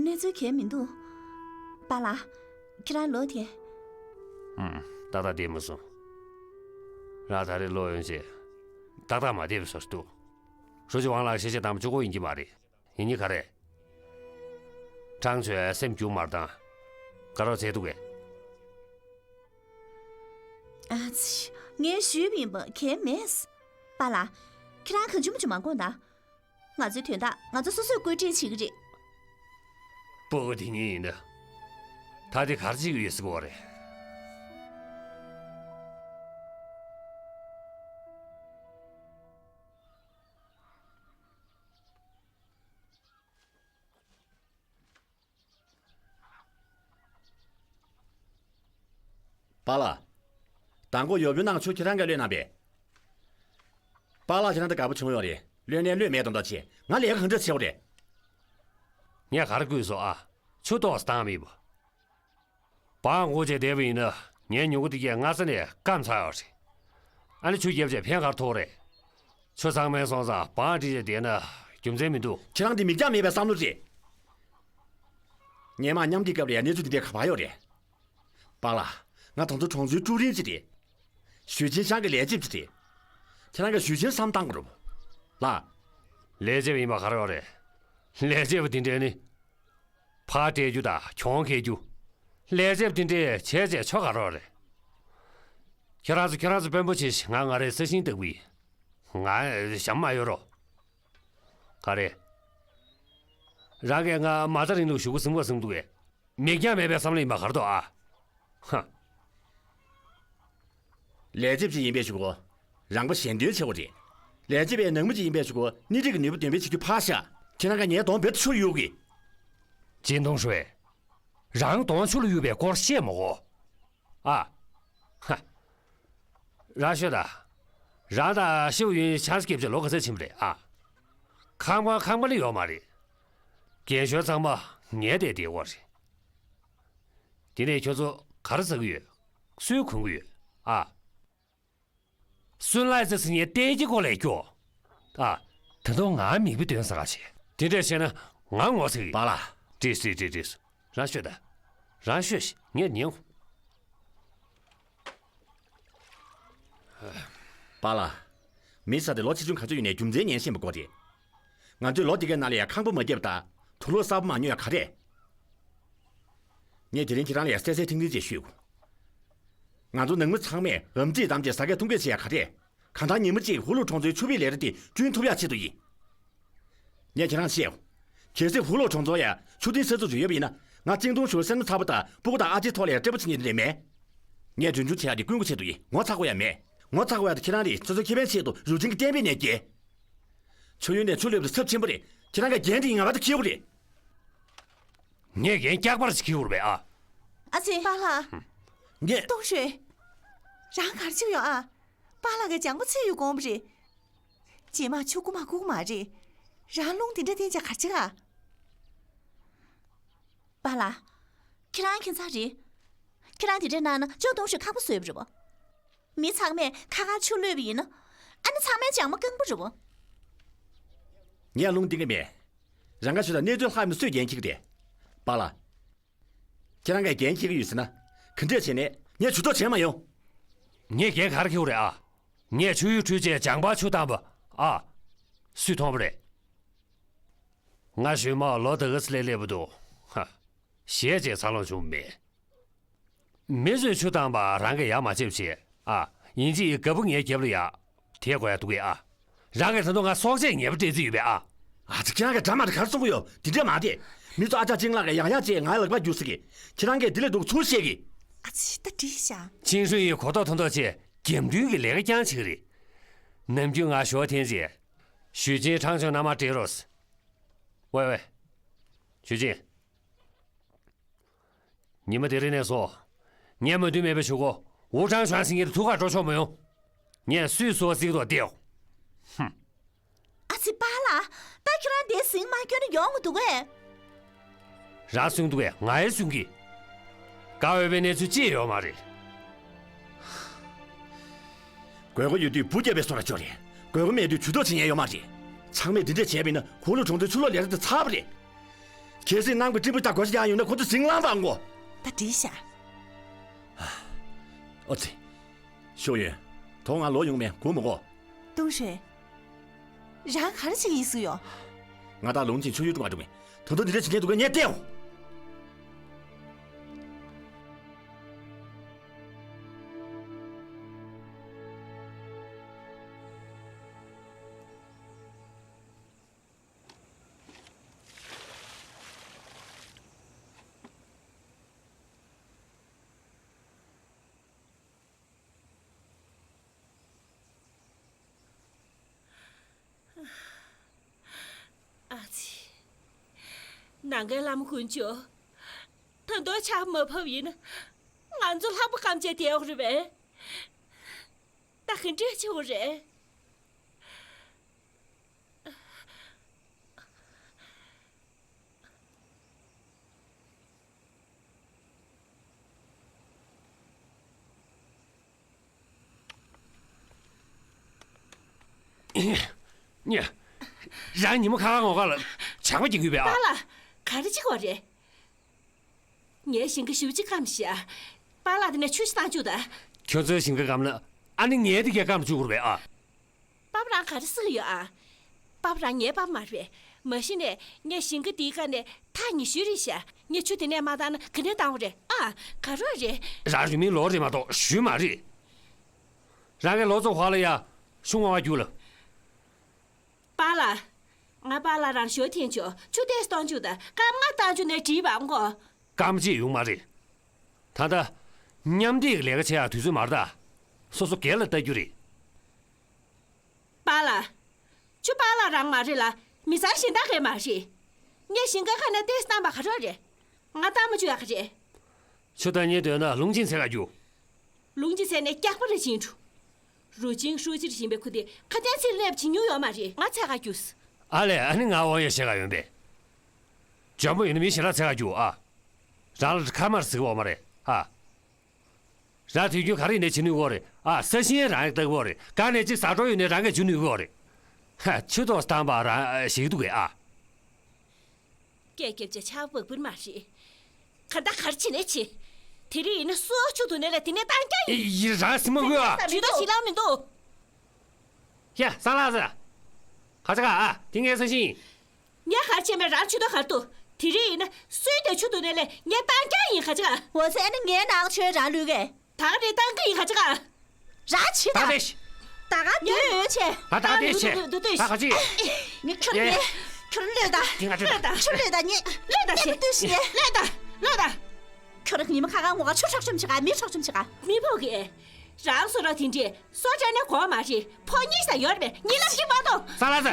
གནས་ཚུལ་གང་ཡང་མི་འདུག་པཱ་ལགས། ཁྱེད་རང་ལོག་དེ། ཨུམ། ཏག་ཏག་བསྡད་མ་སོང་། རང་ད་རེས་ལོག་ཡོང་རྗེས། ཏག་ཏག་མ་བསྡད་པའི་བཟོ་ཞིག་འདུག་ཧྲུའུ་ཅི་ཝང་ལགས་ཤེས་བྱ་དང་པོ་གཅིག་པོ་ཡིན་གྱི་མ་རེད། ཡིན་གྱི་ག་རེ། ཁྲང་ཆོན་སེམས་སྐྱོ་མ་བཏང་། དགའ་རོགས་བྱས་འདུག་གས། ཨ་ཙི། ངས་ཞུས་པ་ཡིན་པ་གལ་མེད། པཱ་ལགས། ཁྱེད་རང་གང་བྱུང་མ་བྱུང་མ་དགོངས་དང་། ང་ཚོའི་དོན་དག་ང་ཚོ་སོ་སོས་བཀོད་སྒྲིག་བྱེད་ཀྱི་རེད། སྤུ་གུ་དེ་གཉིས་ཡིན་ན། ད་དེ་ག་རེ་བྱེད་ཀྱི་ཡོད་ཟེར་གོ་རེད། པཱ་ལགས། མདང་དགོང་ཡོབ་ཡོབ་ནང་ཆུ་ཁྱེད་རང་གིས་གློད་གནང་པས། པཱ་ལགས་ཁྱེད་རང་ད་དགའ་པོ་བྱུང་ཡོད་རེད། གློད་ནས་གློད་མེད་མདོག་མདོག་བྱས། ང་ལས་ཀ་གང་འདྲ་བྱེད་དགོས་རེད། ངས་ག་རེ་བསྐུལ་སོང་ཨ། ཆུ་ཏོག་ཙམ་བཏང་མེད་པ། བང་བསྐོར་བྱས་བསྡད་པ་ཡིན་ན་ངའི་མྱུ་གུ་དེ་གས་སྔ་ས་ནས་སྐམ་ཚར་ཡོད་རེད། ཨ་ནི་ཆུ་བརྒྱབ་བྱས་ཕན་ག་རེ་ཐོགས་རེད། ཆུ་ཚང་མ་སོང་ཙང་བང་བསྒྲིགས་བྱས་བསྡད་ན་རྒྱུ་མཚན་མི་འདུག་ཁྱེད་རང་འདི་མིག་རྒྱང་མེད་པའི་བསམ་བློ་རེད། སྔོན་མ་མཉམ་འདི་སྐབས་ལ་ཡང་གནས་ཚུལ་འདི་འདྲའི་ག་པར་ཡོད་རེད། པཱ་ལགས། ང་ད་དུང་གྲོང་ཚོའི་ཀྲུའུ་རིན་ཅིག་རེད། ཞུས་ཅིན་ཤང་གི་ལས་བྱེད་ཅིག་རེད། ཁྱེད་རང་གིས་ཞུས་ཅིན་བསམ་བློ་བཏང་དགོས་རེད། ལགས། ལས་བྱེད་ཡིན་པ་ག་རེ་ཡོད་རེད། ལས་བྱེད་པ་འདི་འདྲས་ནི། ཕར་སྤྲད་རྒྱུ་དང་གྱོང་འཁྱེར་རྒྱུ། ལས་བྱེད་འདི་འདྲས་བྱས་བྱས་ཆོ་ག་རོགས་རེད། ཁྱེད་རང་ཚོ་ཁྱེད་རང་ཚོ་དཔོན་པོ་བྱེད་ཤིག་ང་ང་རའི་ས་ཞིང་ལྟ་བུ་ཡིན། ང་ཞྭ་མོ་མ་གཡོག་རོགས། ག་རེ། རང་གིས་ང་མ་རྩ་རིང་ལུགས་ཞུ་དགོས་བསམ་གྱི་འདུག་གས། མིག་རྒྱང་མེད་པའི་བསམ་བློ་ཡིན་པ་ག་རེ་འདུག་ཨ། ཧ། ལས་བྱེད་ཅིག་ཡིན་པའི་ཆུ་གོ། རང་པ་གཞན་དོན་ཆེ་བོ་རེད། ལས་བྱེད་པའི་ནང་མི་ཅིག་ཡིན་པའི་ཆུ་གོ་སྣེ་ཁྲིད་ཀྱི་ནུས་པ་འདོན་སྤེལ་བྱེད་རྒྱུ་ཕར་བཞག་ཁྱེད་རང་ག་ངའི་གདོང་རྦད་དེ་འཕྱུར་ཡོད་གི། ཅིན་ཏུང་ཧྲུའེ། རང་གདོང་འཕྱུར་ལ་གཡུག་པའི་སྐོར་བཤད་མ་གོ། ཨ། ཧ། རང་ཤོད་ད། རང་དང་ཤེའུ་ཡུན་ཆང་ས་སྐྱེས་བྱས་ལོ་ག་ཚོད་ཕྱིན་པ་རེད་ཨ། ཁང་པ་ཁང་པ་ལ་ཡོད་མ་རེད། རྒན་གཞོན་ཚང་མ་ངའི་སྟེང་བསྡད་ཡོད་རེད། དེ་ནས་ཁྱོད་ཚོ་ག་རེ་ཟ་གི་ཡོད། སུས་གོན་གི་ཡོད་ཨ། སུན་ལའི་ཙི་ཟེར་མཁན་བསྟན་གྱི་སྐོར་ལས་སྐྱོ། ཨ། ད་དུང་ང་མིག་དཔེ་སྟོན་ས་ག་བྱེད། དེ་འདྲས་བྱས་ན་ང་ངོ་ཚ་གི། པཱ་ལགས། འགྲིག་འགྲིག་འགྲིག་འགྲིག་རང་ཤོད་ད། རང་ཤོད་ཤིག་ངས་ཉན། པཱ་ལགས། མི་ཟེར་དེ་ལོ་ཆེ་ཆུང་ག་ཚོད་ཡིན་ནའི་རྒྱུ་མཚན་ངན་ཤེས་པ་དགོས་རེད། ང་ཚོས་ལོ་འདི་གའི་ནང་ལ་ཡང་ཁང་པ་མ་བརྒྱབ་དང་དུག་ལོག་གསར་པ་མ་ཉོས་ཡ་ག་རེད། ངས་དེ་རིང་ཁྱེད་རང་ལ་ཡང་གསལ་གསལ་ཐིང་ཐིང་ཅིག་ཞུས། ང་ཚོ་ནང་མི་ཚང་མས་འམ་ཙིག་བསྡམས་བྱས་ཟ་ཁང་ཐུམ་བཀོད་བྱེད་ཡ་ག་རེད། གང་ལྟར་ཉིན་མོ་གཅིག་ཧུ་ལུ་གྲོང་ཚོའི་ཆུ་བེད་ལས་རིགས་དེ་བསྐྲུན་ཐུབ་ཡ་ཆེད་དུ་ཡིན། ངས་ཁྱེད་རང་བཤད། གལ་སྲིད་ཧུ་ལུ་གྲོང་ཚོར་ཡ་ཆུ་ཐིགས་ས་ཚུགས་ཡོད་པ་ཡིན་ན། ང་ཅིན་ཏུང་ཧྲུའེ་སེམས་ཚ་པོ་དང་སྤུ་གུ་དང་ཨ་ཅེའི་ཐོག་ལ་ཡ་སྤྲད་པོ་བྱེད་མཁན་དེ་འདྲས་མེད། ངས་གྲོན་ཆུང་བྱེད་ཡ་དེ་ཀུན་གྱི་ཆེད་དུ་ཡིན། ངོ་ཚ་དགོས་ཡ་མེད། ངོ་ཚ་དགོས་ཡ་དེ་ཁྱེད་རང་རེད། སོ་སོའི་ཁེ་ཕན་ཆེད་དུ་རུ་ཆེན་གྱི་གཏན་དཔེ་ནས་བརྒལ། ཆུ་ཡུལ་ནས་ཆུ་སླེབས་དུས་ཚབས་ཆེན་པོ་རེད། ཁྱེད་རང་གི་འགན་དེ་ངེས་པར་དུ་འཁྱེར་དགོས་རེད། ངས་འགན་རྒྱག་པར་ཞིག་འཁྱེར་དགོས་རེད་པས་ཨ། ཨ་ཙི། པཱ་ལགས། ངས། ཏུང་ཧྲུའེ། རང་ག་རེ་བྱེད་ཀྱི་ཡོད་ཨ། པཱ་ལགས་ཀྱིས་སྦྱང་པོ་ཚད་ཡོད་དགོངས་པ་རེད། རྗེས་མ་ཆུ་རྐུ་མ་རྐུ་གི་མ་རེད། རང་རླུང་དེ་འདྲ་བསྟན་བྱས་ག་རེ་བྱེད་ཨ། པཱ་ལགས། ཁྱེད་རང་ཁྱད་མཚར་རེད། ཁྱེད་རང་དེ་འདྲ་གནང་ན་ཅོ་ཏུང་ཧྲུའེ་ཁག་པོ་བཟོས་པ་རེད་པ། མི་ཚང་མས་ཁ་ཁར་ཆུ་བླུགས་པ་ཡིན་ན། ཨ་ནི་ཚང་མའི་སྦྱང་པོ་རྐང་པ་རེད་པ། ངས་རླུང་བསྟན་གྱི་མེད། རང་ག་ཞུ་དང་གནས་ཚུལ་ལྷག་མི་སུས་འགན་འཁྱེར་གྱི་རེད། པཱ་ལགས། ཁྱེད་རང་གིས་འགན་འཁྱེར་གྱི་ཡོད་ཟེར་ན། ག་འདྲས་བྱས་ནས་ངས་ཇུས་གཏོགས་བྱས་མ་ཡོང་། ངས་འགན་ག་རེ་འཁྱེར་དགོས་རེད་ཨ། ངས་ཆུ་ཡུར་འཁྲུད་བྱས་ལྗང་པ་ཆུ་བཏང་པ་ཨ། སུས་མཐོང་བ་རེད། ང་གཞོན་མ་ལོ་ད་ག་ཚོད་སླེབས་སླེབས་པ་འདུག་ཧ། ཞེ་ཅིག་འཚར་ལོངས་བྱུང་མེད། མི་ཚོས་ཆུ་བཏང་པ་རང་གིས་ཡར་མ་ཆེབ་བྱས་ཨ། ཡིན་གཅིག་ཡིན་གཅིག་རྒད་པོ་ངའི་རྒྱབ་ལ་ཡར་དེད་དགོས་ཡ་འདུག་གས་ཨ། རང་གིས་ད་དུང་ང་སྲོག་ཆགས་ངན་པ་སྤྲད་རྩིས་ཡོད་པས་ཨ། ཨ་ཙི། ཁྱེད་རང་གིས་འདྲ་མ་འདྲ་ག་རེ་གསུང་གི་ཡོད། དེ་འདྲས་མ་བསྡད། མི་ཚོ་ཨ་ཅག་ཅིན་ལགས་ཀྱིས་ཡང་ཡང་བྱས་ང་ལག་པ་རྒྱུག་ཟེར་གི། ཁྱེད་རང་གིས་དེ་ལས་སྡུག་ཚུར་བཤད་གི། ཨ་ཙི། ད་འགྲིག་ཤག་ཆིན་ཧྲུའེ་ཡིས་གོ་རྟོགས་མཐོང་ཐོག་བྱས་རྒྱབ་མདུན་གྱི་ལས་ཀ་རྐྱང་བྱེད་ཀྱི་རེད། ནམ་རྒྱུན་ང་ཞོ་འཐེན་བྱས། ཞུས་ཅིན་ཁྲང་ཆོན་མནའ་མ་སྤྲད་རོགས། ཝེ་ཝེ། ཞུས་ཅིན། ཉི་མ་དེ་རིང་ནས་བཟུང་། ངས་མ་མཐུན་མེད་པའི་ཞུ་གོ། ཝུ་ཁྲང་ཞུའེ་ཟེར་མཁན་དེ་ཐུག་གར་འགྲོ་ཆོག་མི་ཡོང་། ངས་སུས་སུ་བ་གཟིགས་མདོག་བལྟས་ཡོང་། ཧུམ། ཨ་ཙི་པཱ་ལགས། ད་ཁྱེད་རང་དེ་ཟིང་མ་སྐྱོན་ན་ཡོང་གི་འདུག་གས། རང་སུན་འདུག་གས། ང་ཡང་སུན་གི། དགའ་འོས་པའི་གནས་ཚུལ་ཅི་ཡོད་མ་རེད། དགོས་མཁོ་ཡོད་དུས་འབུ་བརྒྱབ་པའི་བཟོ་ལ་ཅོ་རེད། དགོས་མཁོ་མེད་དུས་ཇུས་གཏོགས་བྱེད་མཁན་ཡོད་མ་རེད། ཚང་མས་འདི་འདྲས་བྱས་པ་ཡིན་ན་ཧུ་ལུ་གྲོང་ཚོའི་ཆུ་གློག་ལས་རིགས་དེ་ཚར་བ་རེད། གལ་སྲིད་གནམ་གྱི་སྤྲིན་པ་ལྟར་བགོ་བཤའ་རྒྱག་ཡོང་ན་ཁོ་ཚོ་ཟིང་ལངས་པ་མགོ། ད་འགྲིག་ཤག་ཨོ་ཙི། ཤོག་ཡོན། དོ་ང་ལོག་ཡོང་མེད་སྒུག་མི་དགོས། ཏུང་ཧྲེ། རང་ག་རེ་བྱེད་ཀྱི་ཡིན་ཟེར་ཡོད། ང་དང་ལུང་ཆིང་ཆུ་ཡུར་འགྲོ་མ་འགྲོ་མེད། ད་དུང་འདི་འདྲ་བྱེད་མཁན་འདུག་གས། ངས་བལྟས་འོང་། ནང་ཁའི་བླ་མ་དཀོན་མཆོག་ད་དུང་ཆར་མ་བབས་ཡིན་ན། ང་ཚོ་ལྷགས་པ་སྐམ་བྱས་བསྡད་ཡོད་རེད་པས། ད་ག་འདྲ་བྱེད་དགོས་རེད། ཉེ། རང་ཉིན་མོ་ཁ་ཁ་ངོ་ཁ་ལ་ཇག་པ་སྐྱེ་གི་ཡོད་པས་ཨ། པཱ་ལགས། ག་རེ་བྱེད་དགོས་རེད། ངའི་ཞིང་ཁ་ཞེ་པོ་ཅིག་སྐམ་ཤག་པཱ་ལགས་དེ་ནས་ཆུ་ཞིག་བཏང་བཅུག་དང་། ཁྱོད་ཚོའི་ཞིང་ཁ་སྐམ་ན་ཨ་ནི་ངའི་དེ་གས་སྐམ་བཅུག་དགོས་རེད་པས་ཨ། པཱ་ཕ་རང་ག་རེ་ཟེར་གི་ཡོད་ཨ། པཱ་ཕ་རང་ངའི་པཱ་ཕ་མ་རེད། མ་གཞི་ནས་ངས་ཞིང་ཁ་འདིའི་ཁ་ནས་ཐག་ཉེ་ཤོས་རེད་ཤག་ངས་ཆུ་དེ་ནས་མ་བཏང་ན་ག་ནས་བཏང་བ་རེད་ཨ། ག་རེ་རེད། རང་རྒྱུས་མེད་ལོག་རེད་མ་གཏོགས་ཞུས་མ་རེད། རང་གི་ལོ་ཚོ་བར་ལ་ཡ་ཤུ་ངོ་བ་རྒྱུག་ལ། པཱ་ལགས། ང་པཱ་ལགས་རང་ཞོ་འཐེན་ཆོག་ཆུ་ཏོག་ཙམ་གཏོང་བཅུག་དང་སྐར་མ་ལྔ་བཏང་བཅུག་ནས་བྲིས་པ་མགོ། སྐར་མ་གཅིག་ཡོང་མ་རེད། ད་ལྟ་མཉམ་འདེགས་ལས་ཀ་བྱེད་ཡག་དུས་ཚོད་མ་རེད་ད། སོ་སོ་སྒེར་ལ་ལྟ་རྒྱུ་རེད། པཱ་ལགས། ཁྱོད་པཱ་ལགས་རང་མ་རེད་ལ། མི་ཚང་གཞན་དག་གས་མ་རེད། ངས་ཞིང་ཁ་ཁ་ནས་ཏོག་ཙམ་བཏང་པ་ག་རེ་རེད། ང་བཏང་མ་བཅུག་ཡག་གི་རེད། ཆུ་བཏང་སྙིང་འདོད་ན་རླུང་ཆེན་འཚོལ་ག་རྒྱུགས། རླུང་ཆེན་འཚོལ་ནས་སྐྱག་པ་རེ་བྱིན་འགྲོ། རུ་ཆེན་ཧྲུའུ་ཅི་རེ་བཞིན་པའི་ཁུ་དེ་ཁ་ཏན་ཚིག་སླེབས་བྱིན་མྱོང་ཡོད་མ་རེད། ང་འཚོལ་ག་རྒྱུགས། ཨ་ལས། ཨ་ནི་ང་དབང་ཡོད་བཤད་ག་ཡོང་པས། འཇོན་པོ་ཡིན་ན་མི་གཞན་ལ་འཚོལ་ག་རྒྱུགས་ཨ། རང་ལ་ཁ་མར་ཟིག་འོ་མ་རེད་ཨ། རང་དུས་རྒྱུན་ག་རེ་ཡིན་ནའི་བྱེད་ནུས་གོ་རེད་ཨ། ས་ཞིང་རང་ཡག་ལྟ་གོ་རེད། གང་ནས་ཅིག་ཟ་འགྲོ་ཡོད་ནའི་རང་གིས་འཇུ་ནུས་གོ་རེད། ཧ། ཆུ་ཏོག་ཙམ་བཏང་པ་རང་ཞིག་འདུག་གས་ཨ། སྐད་རྒྱབ་བྱས་ཆར་པ་འབབ་པར་མ་རེད། ག་ད་གར་ཕྱིན་ནས་ཕྱིན། དེ་རིང་ཡིན་ན་སུ་ཆུ་འཐུང་ནས་ལས་དེ་ནས་བཏང་རྐྱང་ཡིན། ཡི་རང་སེམས་མ་དགོས་ཨ། ཇུས་གཏོགས་ཞིག་ལངས་མི་འདུག་ཡ་སངས་ལགས་ཟེར། ག་ཚ་ག་ཨ། དེ་ངའི་ས་ཞིང་ཡིན། ངས་གར་ཕྱིན་པས་རང་ཇུས་གཏོགས་གར་འདུག་དེ་རིང་ཡིན་ན་སུས་དེ་ཆུ་འཐུང་ནས་ལས་ངས་བཏང་རྐྱང་ཡིན། ག་ཚ་ག་འོ་ཚེ་ནི་ངའི་ནང་ཆོས་རང་ལུས་གས། ད་ག་རེ་བཏང་གི་ཡིན། ག་ཚ་ག་རང་ཕྱི་ད་ད་རེ་ད་ག་འདོད་ཡོད་ཆེ། ད་ད་རེ་ཆེ། འདུག་འདུག་ད་ག་ཅི། ངས་ཁྱོད་ངས་ཁྱོད་ལོས་ད། དེ་ང་ཚོས་ད། ཁྱོད་ལོས་ད་ངས། ལོས་ད་ཆེ། ལོས་ད་ཆེ། ལོས་ད། ལོས་ད། ཁྱོད་རང་ཉི་མ་ཁ་ཁ་ངོ་ཁ་ཆུ་ཁྲག་ཆུམ་ཆེ་ག་མི་ཁྲག་ཆུམ་ཆེ་ག་མི་ཕོག་གི། རང་སོ་ར་དེ་འདྲས་སོ་ཅག་ནས་གོ་མ་རེད། ཕོ་གཉིས་ས་ཡོད་རེད་པས། ཉི་ལམ་གྱི་མ་གཏོགས། ས་ལ་ས།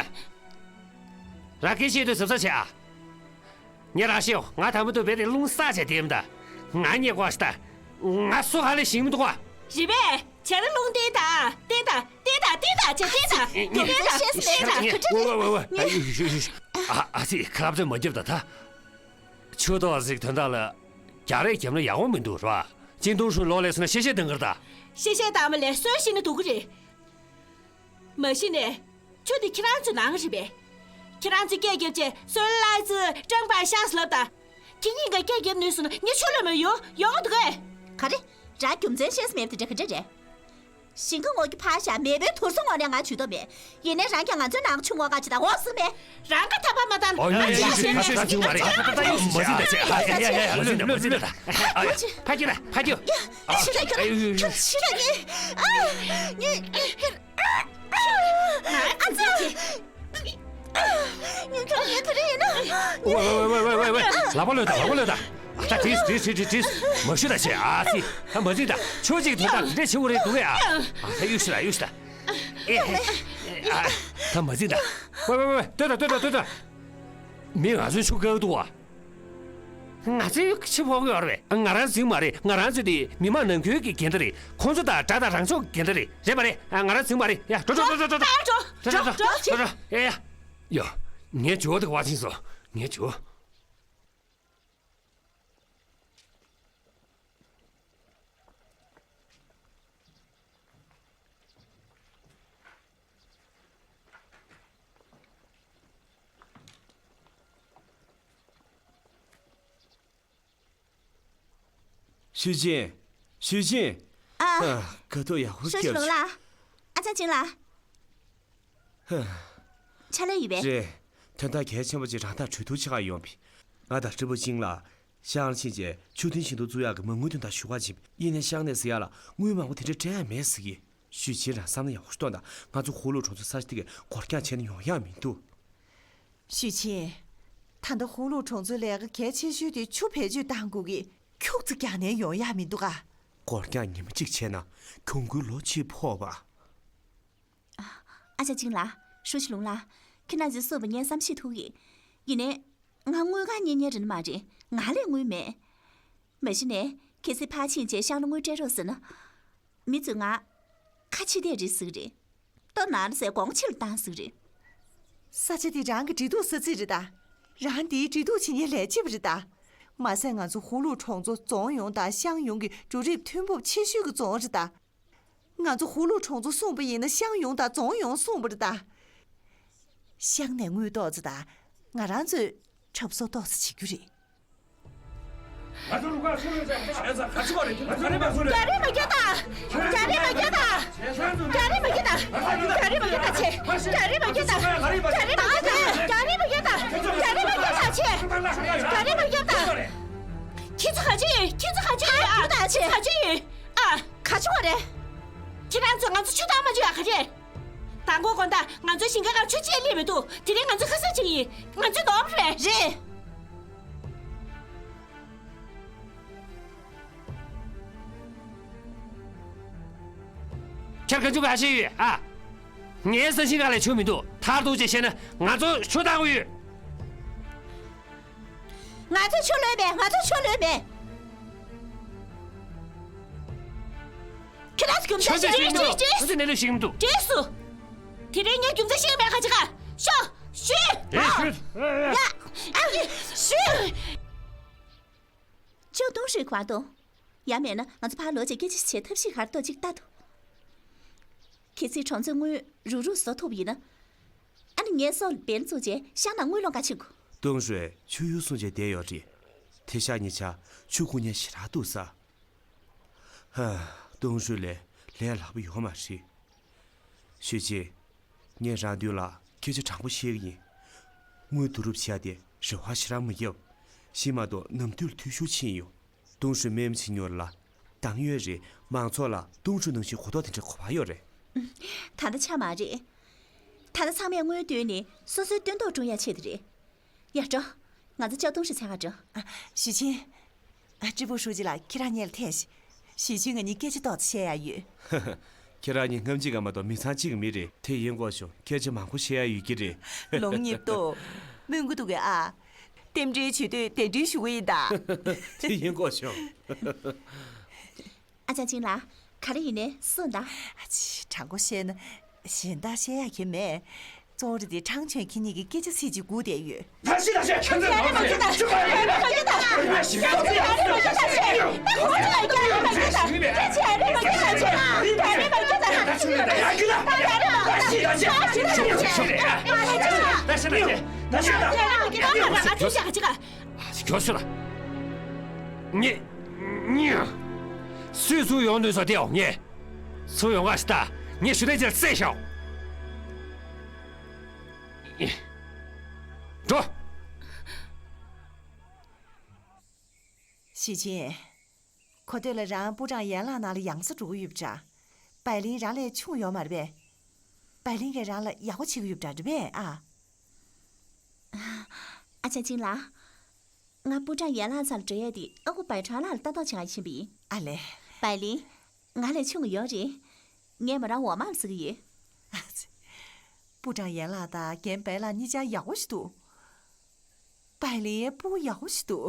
ར་སྐད་ཆེད་དུ་ཟབ་ས་བྱེད་ཨ། ངས་རང་ཤེས་ཡོང་། ང་ད་མ་ཐུག་བེ་དེ་རླུང་ས་བྱས་དེ་མ་ད། ང་རྙེད་གོ་ཤི་ད། ང་སོ་ཧ་ལས་ཤིང་མི་འདུག་ག་རེད་པས། བྱས་ན་རླུང་བསྟན་ད། བསྟན་ད། བསྟན་ད། བསྟན་ད་བྱས་བསྟན་ད། ཉི་མ་བསྟན་ད། བསྟན་ད། ཉི་མ་བསྟན་ད། ཉི་མ་བསྟན་ད། ཉི་མ་བསྟན་ད། ཨ་ཨ་ཙི་ཁ་ལབ་ཚོད་མ་རྒྱབ་ད་ད། ཆུ་ཏོག་ཟིག་དོན་དག་ལ་རྒྱག་རེས་བརྒྱབ་ན་ཡག་པོ་མི་འདུག་ར། ཅིན་ཏུང་ཧྲུན་ལོག་ལས་སོང་ན་གཤེ་གཤེ་བཏང་གི་རེད་ད། གཤེ་གཤེ་བཏང་བ་ལས་སོན་ཤེས་ན་འདུག་གི་རེད། མ་གཞི་ནས་ཆུ་དེ་ཁྱེད་རང་ཚོའི་ནང་རེད་པས། ཁྱེད་རང་ཚོས་སྐད་རྒྱབ་བྱས་སོན་ལ་ཙི་ཀྲང་པ་ཤ་ཟ་ལབ་ད། ཁྱེད་གཉིས་ཀ་སྐད་རྒྱབ་ནུས་སོང་ན་ངས་ཆུ་ལ་མ་ཡོང་ཡོང་འདུག་གས། ག་རེ། ར་རྒྱུ་མཚན་ཤེས་སུ་མེད་པ་དེ་འདྲ་ག་འདྲ་རེད། ཞིང་ཁ་ངོས་ཀྱི་ཕར་བཞག་མེས་པོའི་དུར་སོ་ངོས་ནས་ང་ཇུས་གཏོགས་མེད། ཡིན་ནའི་རང་ཀྱང་ང་ཚོའི་ནང་ཆུ་ངོས་ཀ་ཇི་ལྟར་འོག་ཟིག་མེད། རང་ག་ཐ་པ་མ་བཏང་། ཨོ་ཡ་ཡ་ཡ་ཡ་ཡ་ཡ་ཡ་ཡ་ཡ་ཡ། མ་ཟིན་ད་ཆེ། ཨ་ཡ་ཡ་ཡ་ཡ། མ་ཟིན་ད། མ་ཟིན་ད། ཨ་ཡ། ཕ་གི་ལ་ཕ་གི། ཡ། ཕྱི་ལ་ཁྱོད་ཕྱི་ལ་ཉེ། ཨ། ཉེ་ཉེ་ཁྱོད། ཨ་ཙི། ཉེ་ཁྱོད་ཉེ་ཁྱོད་རེད་ན། ཝེ་ཝེ་ཝེ། ལག་པ་གློད་ད། ལག་པ་གློད་ད། ད་དྲིས་དྲིས་དྲིས་དྲིས། མ་ཞུ་ད་ཆེ། ཨ་ཙི། ད་མ་ཟིན་ད། ཁྱོད་ཅིག་དོན་དག་འདི་འདྲ་ཆེ་བོ་རེད་འདུག་གས་ཨ། ཨ་ད་གཡུག་ཤི་ད། གཡུག་ཤི་ད། ཨེ་ཨེ། ཨ་ད་མ་ཟིན་ད། ཝེ་ཝེ་ཝེ། ལྟོས་དང་ལྟོས་དང་ལྟོས་དང་། མི་ང་ཚོའི་ཆུ་བཀག་འདུག་བ། ང་ཚོའི་ཕྱི་ཕོག་གི་ཡོད་རེད། ང་རང་ཚོའི་མ་རེད། ང་རང་ཚོའི་དེ་མི་མང་ནང་ཁུལ་གྱི་འགལ་ཟླ་རེད། ཁོང་ཚོ་དང་དགྲ་དང་རང་ཕྱོགས་ཀྱི་འགལ་ཟླ་རེད། རེད་མ་རེད། ང་རང་ཚོའི་མ་རེད། ཡ་འགྲོ་འགྲོ་འགྲོ་འགྲོ་འགྲོ་འགྲོ་འགྲོ་འགྲོ་འགྲོ་འགྲོ། ཡ་ཡ། ཡ། ངའི་ཇོ་བོ་དེ་བ་ཕྱིན་སོང་། ངའི་ཇོ་བོ། ཞུས་ཅིན། ཞུས་ཅིན། ཨ། ཨ། དཀའ་སྡུག་ཡག་པོ་ཧྲོ་ཞི་ལུང་ལགས། ཨ་ཅག་ཅིན་ལགས། ཧ། ཕྱག་ལས་ཡོད་པས། རེད། དོན་དག་གལ་ཆེན་པོ་ཅིག་རང་ཐག་གྲོས་བསྡུར་བྱེད་ག་ཡོང་པས། ང་དང་ཧྲིལ་པོ་ཅིན་ལགས་ཤང་ཕྱིན་རྗེས་ཆུ་ཐིན་ཞིང་དུ་བཙུགས་ཡག་གི་མ་དངུལ་དོན་དག་ཞུ་ག་ཕྱིན་པས། ཡིན་ནའི་ཤང་ནས་ཟེར་ཡག་ལ་དངུལ་མང་པོ་དེ་འདྲ་སྤྲད་ཡག་མེད་ཟེར་གི། ཞུས་ཅིན་རང་བསམ་བློ་ཡག་པོ་ཞིག་གཏོང་དང་། ང་ཚོ་ཧུའུ་ལུའུ་གྲོང་ཚོའི་ས་ཆ་དེ་གས་སྒོ་རྒྱག་བྱས་ནས་ཡོང་ཡག་མི་འདུག་ཞུས་ཅིན། ད་ལྟ་ཧུའུ་ལུའུ་གྲོང་ཚོའི་ལས་ཀ་གལ་ཆེ་ཤོས་དེ་ཆུ་བེད་སྤྱོད་གཏང་དགོས་ཀྱི། ཁྱུག་ཙམ་རྒྱག་ནས་ཡོང་ཡག་མི་འདུག་ག་སྒོ་རྒྱག་ཉི་མ་གཅིག་བྱས་ན་གྱོང་གུན་ལོ་གཅིག་ཕོག་པ། ཨ་ཅག་ཅིན་ལགས། ཧྲུའུ་ཞི་ལུང་ལགས། ཁྱེད་རང་ཚོའི་བསམ་པ་ངས་བསམ་ཤེས་ཐུབ་ཡིན། ཡིན་ནའི། ང་དངུལ་གང་རྙེད་མཁན་རེད་མ་རེད། ང་ལས་དངུལ་མེད། མ་གཞི་ནས་ཁྱེད་ཚོས་ཕར་ཕྱིན་བྱས་ཤང་ལ་དངུལ་སྤྲད་རོགས་ཟེར་ན། མི་ཚོས་ང་ཁ་ཕྱི་བལྟས་རེད་ཟེར་གི་རེད། ལྟོ་ན་ལ་ཟས་གོང་ཆེ་ལ་བཏང་ཟེར་གི་རེད། ས་ཆ་འདི་རང་གི་འབྲེལ་གཏུག་ས་ཚིགས་རེད་ད། རང་འདིའི་འབྲེལ་གཏུག་བྱེད་མཁན་ལས་བྱེད་པ་རེད་ད། མ་ཟད་ང་ཚོ་ཧུ་ལུ་གྲོང་ཚོ་རྫོང་ཡོངས་དང་ཤང་ཡོངས་ཀྱི་འབྲུ་རིགས་ཐོན་འབབ་ཆེ་ཤོས་ཀྱི་རྫོང་རེད་ད། ང་ཚོ་ཧུ་ལུ་གྲོང་ཚོ་སྲུང་པ་ཡིན་ན་ཤང་ཡོངས་དང་རྫོང་ཡོངས་སྲུང་པ་རེད་ད། ཤང་ནས་དངུལ་གཏོང་ཚེ་ད། ང་རང་ཚོས་གྲབས་གསོག་ཏོག་ཙམ་བྱེད་རྒྱུ་རེད། ང་ཚོ་རུ་ཁག་སུ་ལ་ཟེར་བ་ཞེས་ཚ་ག་ཚོད་རེད། ང་ཚོ་རེད་མ་སོང་རེད། རྒྱ་རིགས་མ་སྐད་དང་། རྒྱ་རིགས་མ་སྐད་དང་། རྒྱ་རིགས་མ་སྐད་དང་། རྒྱ་རིགས་མ་སྐད་དང་ཆེ། རྒྱ་རིགས་མ་སྐད་དང་། རྒྱ་རིགས་མ་སྐད་དང་། རྒྱ་རིགས་མ་སྐད་དང་ཆེ། རྒྱ་རིགས་མ་སྐད་དང་། ཁྱེད་ཚོ་ག་ཅི་ཡིན། ཁྱེད་ཚོ་ག་ཅི་ཡིན། ཨ། ཁྱེད་ཚོ་ག་ཅི་ཡིན། ཨ། ག་ཅི་བ་རེད། ཁྱེད་རང་ཚོ་ང་ཚོ་ཆུ་བཏང་མ་བཅུག་ཡ་ག་རེད། དང་པོ་དགོང་དག་ང་ཚོའི་ཞིང་ཁ་ཁར་ཆུ་ཅིག་སླེབས་མི་འདུག་དེ་རིང་ང་ཚོ་ཁ་སང་ཅིག་ཡིན། ང་ཚོ་ནོར་རེད། རེད། ཁྱེད་ག་ཚོད་ག་ཤེས་ཡོད་ཨ། ངའི་ས་ཞིང་ཁ་ལ་ཆུ་མི་འདུག་མཐར་གཏུགས་ཅིག་བཤད་ན་ང་ཚོ་ཆུ་བཏང་གི་ཡོད། ང་ཚོ་ཆུ་ལོན་མེད། ང་ཚོ་ཆུ་ལོན་མེད། ཁྱེད་རང་ཚོ་རྒྱུ་མཚན་ཆུ་ཤེས་ཤེས་ཤེས་ཤེས། ཆུ་ནས་ལོས་ཤེས་མི་འདུག་རྗེས་སུ། དེ་རིང་ངས་རྒྱུ་མཚན་ཤེས་མེད་ཁ་ཅིག་ཤོག་ཞུས། ཨེ་ཤོད། ཨེ་ཨེ། ཡ། ཨ་ཡེ། ཞུས། ཅོག་ཏུང་ཧྲུའི་བར་དུ། ཡང་མེད་ན་ང་ཚོ་ཕར་ལོག་ཅིག་སྐད་ཆ་བྱེད་ཐབས་ཤེས་ག་རེ་འདུག་ཅིག་ལྟ་དུ། གལ་སྲིད་གྲོང་ཚོའི་དངུལ་རུག་རུག་བཟོ་ཐུབ་པ་ཡིན་ན། ཨ་ནི་ངའི་སྲོག་འབེན་བཙུགས་རྗེས་ཤང་ནང་དངུལ་སློང་ག་ཕྱིན་དགོས། ཏུང་ཧྲུའེ་ཆུ་ཡུར་སྲུང་བྱས་བསྡད་ཡོད་རེད། དེ་ཤག་གཉིས་ཆ་ཆུ་ཁུག་ཉག་ཞེ་དྲག་འདུག་ས། ཧ། ཏུང་ཧྲུའེ་ལས་ལས་སླ་པོ་ཡོད་མ་རེད། ཞུས་ཅིན། ངས་རང་དོན་ལ་སྐད་ཆ་དྲང་པོ་བཤད་ཀྱི་ཡིན། དངུལ་བསྡུ་རུབ་བྱས་ཏེ་རེ་བ་ཞེ་དྲག་མ་བརྒྱབ། ཤི་མ་གཏོགས་ནམ་དུས་ལ་འཐུས་ཤོར་ཕྱིན་ཡོད། ཏུང་ཧྲུའེ་དམག་མི་ཚོའི་ཉོ་ལ་བཏང་ཡོད་རེད། མང་ཚོགས་ལ་ཏུང་ཧྲུའེ་ནང་བཞིན་གོ་རྟོགས་དེ་འདྲའི་གོ་བ་ཡོད་རེད། ད་ལྟ་ཆ་མ་རེད། ད་ལྟ་ཚང་མས་དངུལ་བཏོན་ནས་སོ་སོའི་སྟོན་ཐོག་སྲུང་ཡ་ཆེད་དུ་རེད། ཡ་འགྲོ། ང་ཚོ་ཅོག་ཏུང་ཧྲུའེ་མཚན་ལ་འགྲོ། ཨ། ཞུས་ཅིན། ཨ། ཀྲི་པུའུ་ཧྲུའུ་ཅི་ལགས་ཁྱེད་རང་སྔོན་ལ་ཐོན་ཤིག་ཞུས་ཅིན་ང་གཉིས་སྐད་ཆ་ཏོག་ཙམ་བཤད་ཡ་ཡོད། ཁྱེད་རང་གཉིས་སྔ་ཕྱི་ག་མ་གཏོགས་མི་ཚང་གཅིག་གི་མི་རེད། དེ་ཡིན་དགོས་བྱུང་། སྐད་ཆ་མང་པོ་བཤད་ཡ་ཡོད་ཀྱི་རེད། ལོང་ཉིབ་ཏོ། སྨོན་གི་འདུག་གས་ཨ། རྟེན་འབྲེལ་བྱེད་དུས་གདན་འདྲེན་ཞུ་གི་ཡིན་ད། དེ་ཡིན་དགོས་བྱུང་། ཨ་ཅག་ཅིན་ལགས། ག་རེ་ཡིན་ནའི་གསུངས་དང་། ཨ་ཙི། དྲང་པོ་བཤད་ན་གཞན་དག་བཤད་ཡག་གི་མེད། གཙོ་བོ་རེད་དེ་ཁྲང་ཆོན་ཁྱེད་གཉིས་ཀྱི་སྐད་ཆ་ཚིག་གཅིག་སྒུག་བསྡད་ཡོད། ད་ཤི་ད་ཤི། ཁྱོད་ཚོས་ནོར་ཟིན་ཆུ་ཁ་ཡིན། ཁྱོད་ཚོས་ནོར་ཟིན་ཆུ་ཁ་ཡིན། ཁྱོད་ཚོས་ལ། ངས། ངས། སུས་ཚུར་ཡོང་དུས་སུ་དེའོ་ངས། ཚུར་ཡོང་ག་ཞིག་ད། ངས་ཞུ་ལན་ཅིག་བསད་ཤོག་འགྲོ། ཞི་ཆིན། གོ་ཐོས་ལ་རང་པུ་ཀྲང་ཡན་ལགས་ནང་ལ་ཡང་སེ་འགྲོ་གི་ཡོད་པ་འདྲ། བའི་ལིན་རང་ལས་ཆུང་ཡོད་མ་རེད་པས། བའི་ལིན་གྱིས་རང་ལ་ཡག་པོ་བྱེད་ཀྱི་ཡོད་པ་འདྲ་རེད་པས་ཨ། ཨ་ཅག་ཅིན་ལགས། ང་པུ་ཀྲང་ཡན་ལགས་རྩ་ལ་འགྲོ་ཡས་དེ་ཨ་ཁུ་བའི་ཁྲང་ལགས་ལ་ལྟ་རྟོག་བྱེད་ག་ཕྱིན་པ་ཡིན། ཨ་ལེ། བའི་ལིན། ང་ལས་ཆུང་གི་ཡོད་རེད། ངས་མོ་རང་འོག་མ་ལ་བརྩི་གི་ཡོད། ཨ་ཙི། པུ་ཀྲང་ཡན་ལགས་དང་རྒན་བའི་ལགས་གཉིས་ཆ་ཡག་པོ་ཞིག་འདུག་བའི་ལིན་ཡང་སྤུ་གུ་ཡག་པོ་ཞིག་འདུག་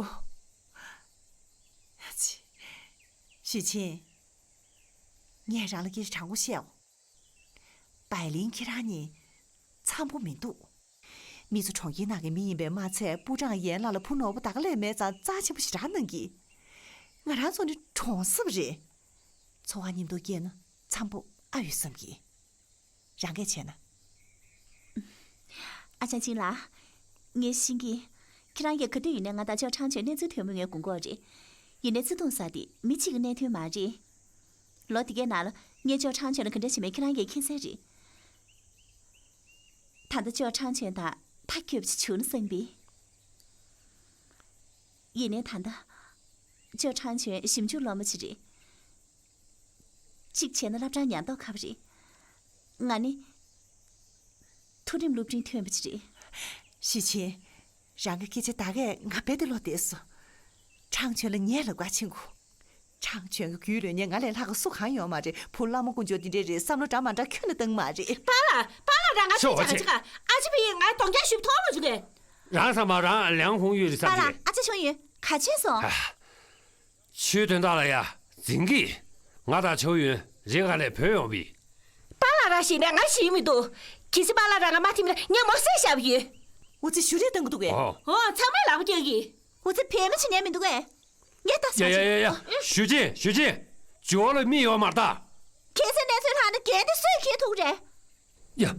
ཨ་ཙི། ཞི་ཆིན། ངས་རང་ལ་སྐད་ཆ་དྲང་པོ་བཤད་འོ། བའི་ལིན་ཁྱེད་རང་གཉིས་འཚམ་པོ་མི་འདུག་མི་ཚོ་གྲོང་ཁྱེར་ནང་གི་མི་ཡིན་པས་མ་ཚད་པུ་ཀྲང་ཡན་ལགས་ལ་བུ་ནོར་བུ་ད་ག་ལས་མེད་ཙང་རྩ་ཆེན་པོ་ཞེ་དྲག་གནང་གི། ང་རང་ཚོ་ནི་གྲོང་གསེབ་རེད། འཚོ་བ་མཉམ་དུ་སྐྱེལ་ན་འཚམ་པོ་ཨ་ཡོད་བསམ་གི། རང་གིས་བྱས་ན། ཨ་ཅག་ཅིན་ལགས། ངས་ཤེས་ཀྱི། ཁྱེད་རང་གིས་ག་དུས་ཡིན་ནའི་ང་དང་ཅོ་ཁྲང་ཆོན་གནས་ཚུལ་ཐོན་མི་ངས་དགོངས་ཀྱི་ཡོད་རེད། ཡིན་ནའི་བརྩེ་དུང་ཟེར་དེ་མི་གཅིག་གི་གནད་དོན་མ་རེད། ལོ་དེ་གའི་ནང་ལ་ངས་ཅོ་ཁྲང་ཆོན་ལ་ག་འདྲ་བྱས་མེད་ཁྱེད་རང་གིས་མཁྱེན་གསལ་རེད། ད་ལྟ་ཅོ་ཁྲང་ཆོན་དང་ཐག་སྐྱོ་པོ་ཅིག་བྱུང་ན་བསམ་པས། ཡིན་ནའི་ད་ལྟ་ཅོ་ཁྲང་ཆོན་ཞིབ་འཇུག་སློབ་མ་ཅིག་རེད། གཅིག་བྱས་ན་སློབ་གྲྭར་ཉན་མདོག་ཁ་པོ་རེད། ང་ནི་མཐོ་རིམ་སློབ་འབྲིང་ཐོན་པ་ཅིག་རེད། ཞི་ཆིན། རང་གི་སྐད་ཆ་ད་གས་ང་རྦད་དེ་བློ་བདེ་སོང་། ཁྲང་ཆོན་ལ་ཉལ་ལ་དགའ་ཕྱིན་གོ། ཁྲང་ཆོན་གྱི་རྒྱུས་ལོན་མཁན་ང་ལས་ལྷག་ག་སུ་གང་ཡོད་མ་རེད། བུ་བླ་མ་དཀོན་མཆོག་འདི་འདྲས་རེད་བསམ་བློ་འདྲ་མ་འདྲ་ཁྱོན་ནས་བཏང་མ་རེད། པཱ་ལགས། པཱ་ལགས། རང་ང་ཤོད་ཅག་ཅིག་ཨ་ཅེ་བི་ཡིས་ང་གདོང་རྒྱག་ཞིབ་ཐོག་མ་བྱུང་གས། རང་ས་མ་རང་ལང་ཧུང་ཡོད་རེད་བསམ་པ་ལ་གྱིས། ཨ་ཅག་ཆོས་ཡོན་ག་ཆེན་སོང་། ཨ། ཆོས་དོན་དག་ལ་ཡ་འཛིང་གི། ང་དང་ཆོས་ཡོན་རེ་ག་ལས་བོད་ཡོང་བི། པཱ་ལགས་རང་ཞིག་ནས་ང་ཞིག་མི་འདུག་གལ་སྲིད་པཱ་ལགས་རང་ང་མ་ཐིམ་ན་ངས་མོ་སེ་བཞག་ཡོད། འུ་ཚོ་ཞུ་རེས་གཏང་གི་འདུག་གས། ཨོ། ཨོ་ཚང་མས་ལག་པ་རྒྱག་གི། འུ་ཚོ་བོད་མི་བྱེད་ཉན་མི་འདུག་གས། ངས་ད་ཡ་ཡ་ཡ་ཡ། ཞུ་ཅིན་ཞུ་ཅིན། ཇོ་ལ་མི་ཡོད་མ་རེད་ད། གལ་སྲིད་གནས་ཚུལ་ལྷག་ན་འགན་དེ་སུས་འཁྱེར་ཐུབ་རེད། ཡ།